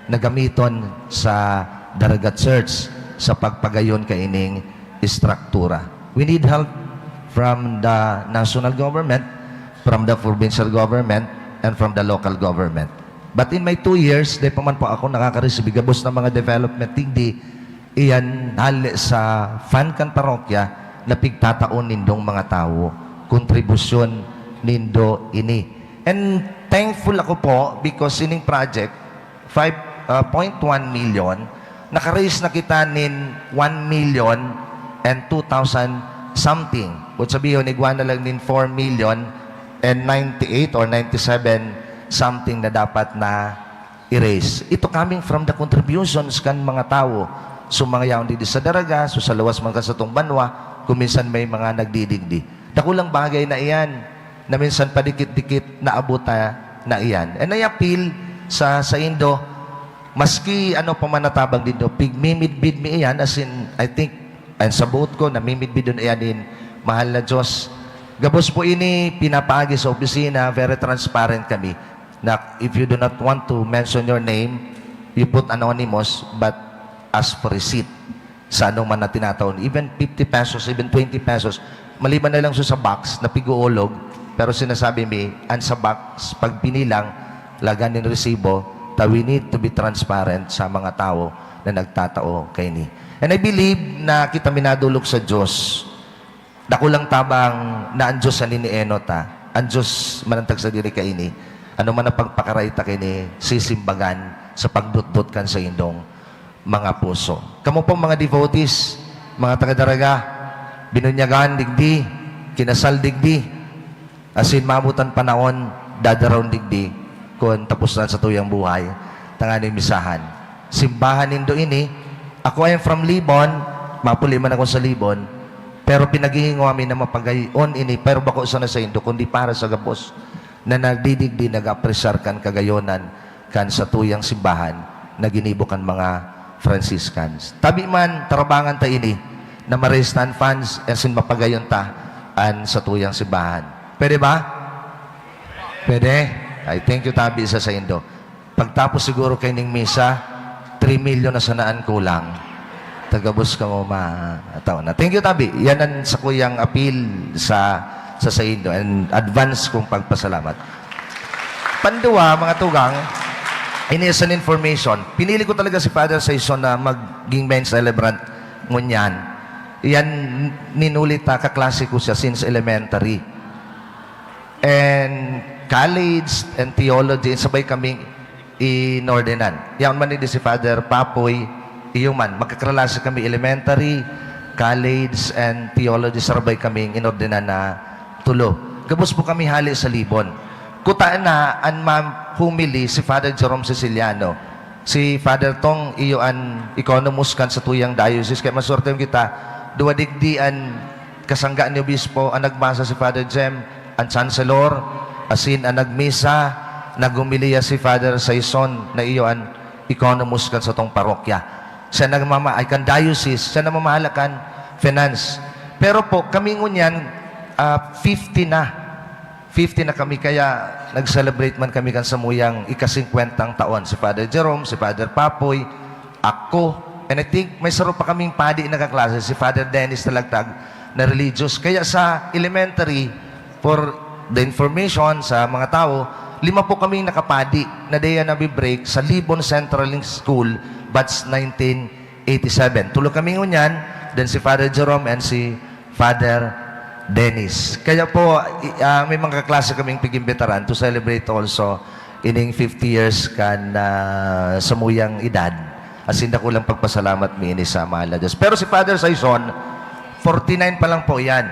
na gamiton sa Daraga Church sa pagpagayon kaining estruktura. We need help from the national government, from the provincial government, and from the local government. But in my two years, dai pa man po ako nakaka-receive gabos na mga development digdi, iyan hale sa fund kan parokya na pigtataon nindong mga tawo. Kontribusyon nindo ini. And thankful ako po because ining project, five, ah, point one million, naka-raise na kita nin one million and two thousand something. Kung sabihon, igwa na lang nin four million and ninety-eight or ninety-seven something na dapat na i-raise. Ito coming from the contributions kan mga tawo. So, mga yaon digdi sa Daraga, so sa luwas man kan satong banwa, kung minsan may mga nagdidigdi. Dakulang bagay na iyan, na minsan padikit-dikit naabot ta na iyan. And I appeal sa saindo, maski ano pa man natabang nindo, pigmimidbid mi iyan, as in, I think, and sa buot ko, namimidbidon iyan nin mahal na Diyos. Gabos po ini pinapaagi sa opisina, very transparent kami, na if you do not want to mention your name, you put anonymous, but ask for receipt sa anoman na tinataon. Even fifty pesos, even twenty pesos, maliban na lang sa, sa box na pig-uulog, pero sinasabi mi, an sa box, pag binilang, lagan nin resibo, ta we need to be transparent sa mga tawo na nagtatao kaini. And I believe na kita minadolok sa Diyos. Dakulang tabang na an Diyos an inienot, ha. An Diyos manantag sa diri kaini. Ano man ang pagpakaray ta kaini, sisimbagan sa pagdotdot kan saindong mga puso. Kamo pong mga devotees, mga taga-Daraga, binunyagan digdi, kinasal digdi, asin maabot an panahon, dadaron digdi, kun tapos na an satuyang buhay, tanganing misahan. Simbahan nindo ini. Ako, I am from Libon, mapuli man ako sa Libon, pero pinaghihingowa mi na mapagayon ini, pero bako sana saindo, kundi para sa gabos na nagdidigdi, nag-apresyar kan kagayonan kan satuyang simbahan na ginibo kan mga Franciscans. Tabi man, tarabangan ta ini na ma-raise ta an funds asin mapagayon ta an satuyang simbahan. Pwede ba? Pwede? Ay, thank you tabi sa saindo. Pagtapos siguro kaining misa, three million na sana an kulang. Ta gabos kamo ma-, tao na. Thank you tabi. Yan ang sakuyang appeal sa, sa saindo. And advance kong pagpasalamat. Panduwa, mga tugang, ini is an information. Pinili ko talaga si Father Saison na maging main celebrant ngunyan. Yan, ninuli ta, kaklase ko siya since elementary. And college and theology, sabay kaming inordinan. Yaon man ni si Father Papoy, iyo man, magkaklase kami elementary, college, and theology, sabay kaming inordinan na tulo. Gabos po kami hali sa Libon. Kuta na an ma-homily si Father Jerome Siciliano. Si Father Tong, iyo an economist kan satuyang diocese. Kaya maswerte kita, duwa digdi an kasangga ni Obispo, an nagmasa si Father Jem, an Chancellor, asin an nagmisa, naghomiliya si Father Saison na iyo an economist kan satong parokya. Siya nagmama-, ay kan diocese, siya namamahala kan finance. Pero po, kami ngunyan, ah, fifty na. Fifty na kami, kaya nag-celebrate man kami kan samuyang ika-singkwentang taon. Si Father Jerome, si Father Papoy, ako, and I think may saro pa kaming padi na kaklase, si Father Dennis Talagtag, na religious. Kaya sa elementary, for the information sa mga tao, lima po kaming nakapadi na diyan nabi-break sa Libon Central School, batch nineteen eighty-seven. Tulo kami ngunyan, then si Father Jerome and si Father Dennis. Kaya po, i-, ah, may mga kaklase kaming pig-imbitaran to celebrate also ining fifty years kan, ah, samuyang edad. As in, dakulang pagpasalamat mi ini sa mahal na Diyos. Pero si Father Saison, forty-nine pa lang po yan.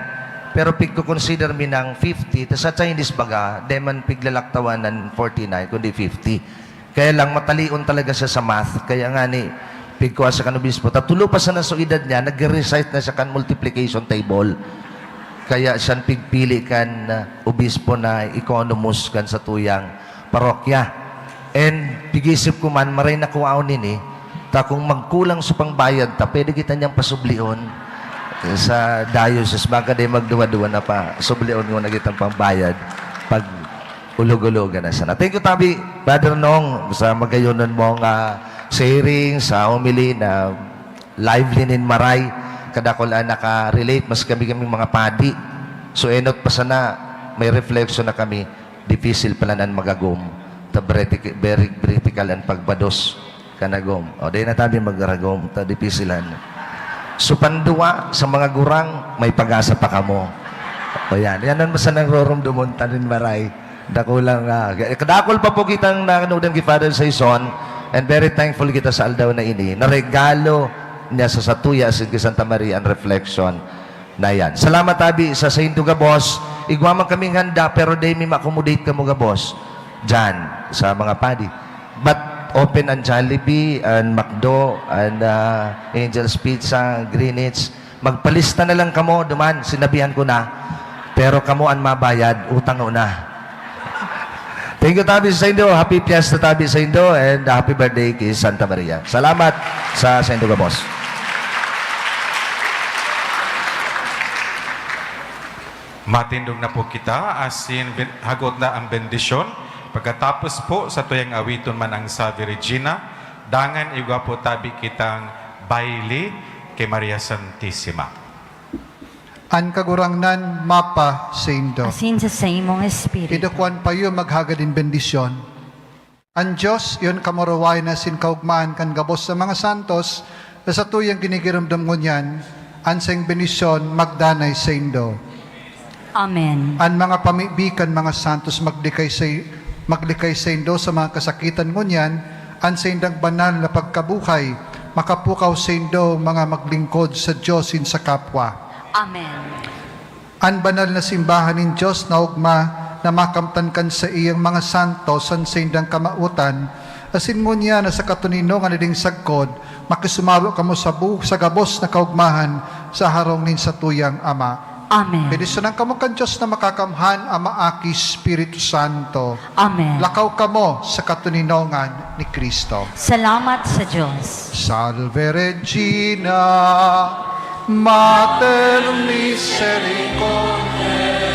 Pero pigko-consider mi ng fifty, tas sa Chinese baga, di man piglalaktawan ng forty-nine, kundi fifty. Kaya lang, matalion talaga siya sa math. Kaya nga ni, pigkua siya kan obispo. Tatulo pa sana sa edad niya, nag-recite na siya kan multiplication table. Kaya siya pigpili kan, ah, obispo na economist kan satuyang parokya. And pigisip ko man, maray na kuwaon nini, ta kung magkulang sa pangbayad ta, pwede kita niyang pasublion sa diocese. Baka di magduwa-duwa na pa, sublion mo na kitang pangbayad pag ulog-ulogan na sana. Thank you, tabi, Brother Nong, sa magayonon mong, ah, sharing, sa homily na lively nin maray. Kadakul an naka-relate, mas kami, kaming mga padi. So, enot pa sana, may reflection na kami. Dipisil pala nan magagom. Ta breti-, very critical an pagbados. Kanagom. O, di na tabi magragom, ta dipisilan. So, panduwa, sa mga gurang, may pag-asa pa kamo. O yan. Yan an basta nangroromdomon ta nin maray. Dakulang, ah, kadakul pa po kitang nanudan ki Father Saison, and very thankful kita sa aldaw na ini. Naregalo niya sa satuya, asin ki Santa Maria, an reflection na yan. Salamat, tabi, sa saindo gabos. Igwa man kaming handa, pero di mi ma-accommodate kamo gabos. Diyan, sa mga padi. But open an Jollibee, an McDo, an, ah, Angel's Pizza, Greenwich. Magpalista na lang kamo, duman, sinabihan ko na. Pero kamo an mabayad, utang na. Thank you, tabi, sa saindo. Happy Fiesta, tabi, sa saindo, and happy birthday ki Santa Maria. Salamat sa saindo gabos. Matindog na po kita, asin ben-, hagot na ang bendisyon. Pagkatapos po, satuyang awiton man ang Salve Regina, dangan igwa po tabi kitang baile ki Maria Santisima. An Kagurangnan mapa saindo. Asin sa saimong espiritu. Idukuan pa iyo maghagad nin bendisyon. An Dios, iyo an kamurawayan asin kaogmahan kan gabos na mga santos, na satuyang ginigiromdom ngunyan, an saiyang bendisyon magdanay saindo. Amen. An mga pamibi kan mga santos maglikay sa, maglikay saindo sa mga kasakitan ngunyan, an saindang banal na pagkabuhay makapukaw saindo, mga maglingkod sa Dios asin sa kapwa. Amen. An banal na simbahan nin Dios na ogma na makamtan kan saiyang mga santos an saindang kamawotan, asin ngunyan na sa katoninongan na nin sagkod, makisumaro kamo sa bu-, sa gabos na kaogmahan sa harong nin satuyang Ama. Amen. Bendisyonan kamo kan Dios na Makakamhan, Ama, Aki, Espiritu Santo. Amen. Lakaw kamo sa katoninongan ni Cristo. Salamat sa Dios. Salve Regina, Mater Misericordiae,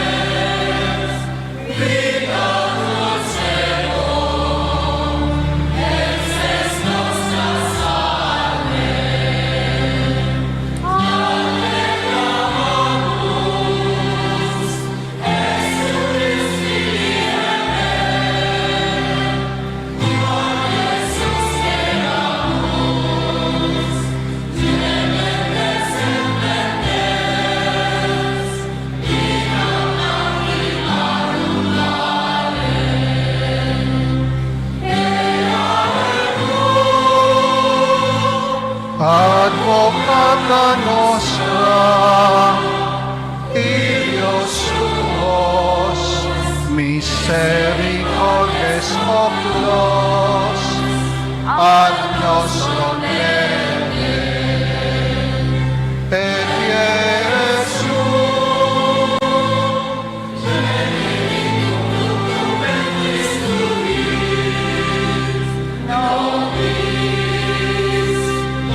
Advocata nostra, Illos tuos, misericordes oculos, ad nos dolere. Et Iesus,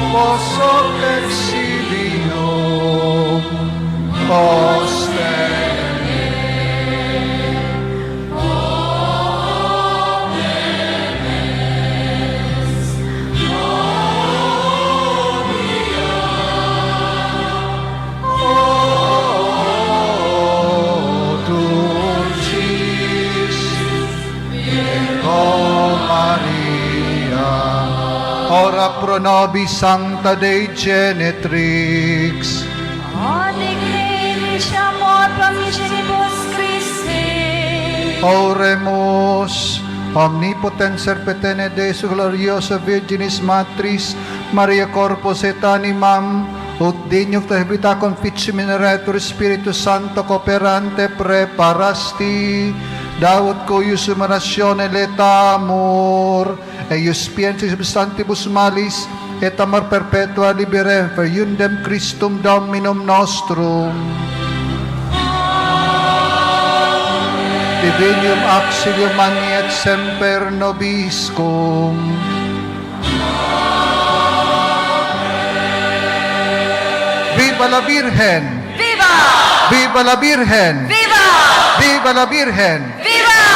Vos hoc exilium posteme. O dulcis Virgo Maria, ora pro nobis Sancta Dei Genetrix. O digdi mi Siya mo at pamilya ni Boss Christy. Oremus. Omnipotens, Serpentine Deus, gloriosa Virginis Matris, Maria Corpus et Animam, ut dignum ta habita confici mineretur Spiritu Santo cooperante preparasti, daut cuius humiliatione laetamur, eius spiem substantius malis, et amor perpetua liberem, per eundem Christum Dominum nostrum. Divinium auxilium manet semper nobiscum. Viva la Virgen! Viva! Viva la Virgen! Viva! Viva la Virgen! Viva! Viva la Virgen!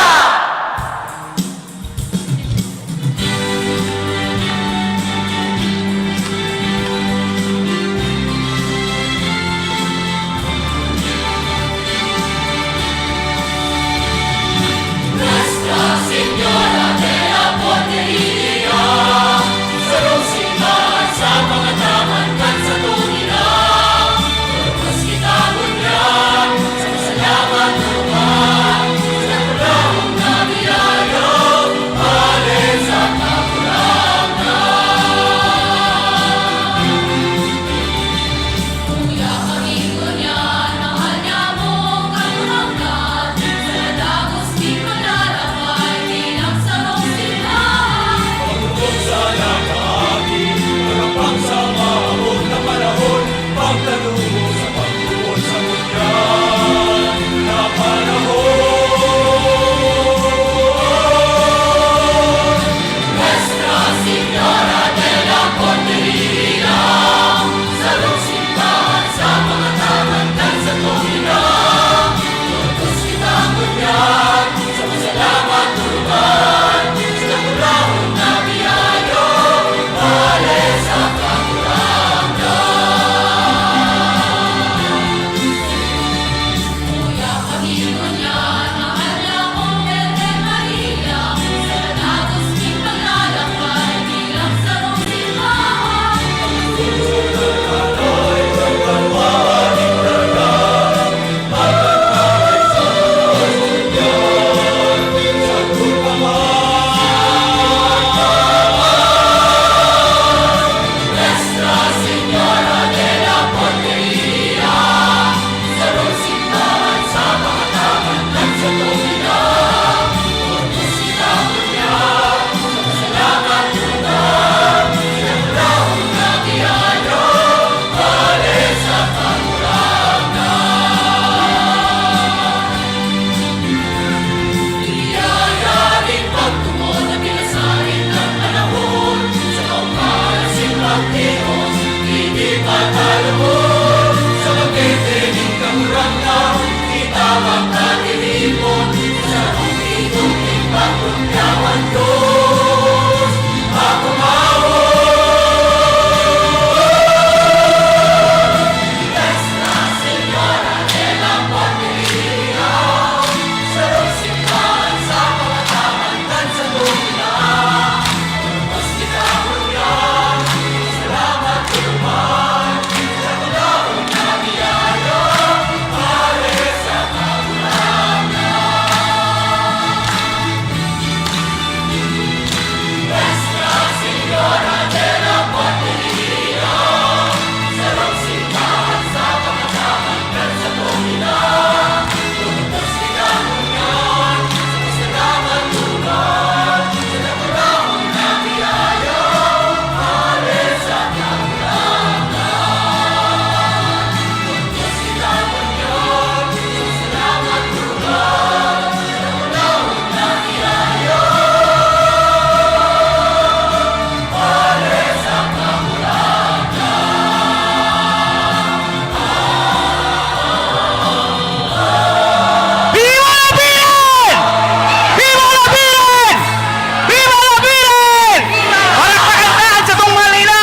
Viva la Virgen! Viva la Virgen! Palakpakan ta an satong mahal na ina!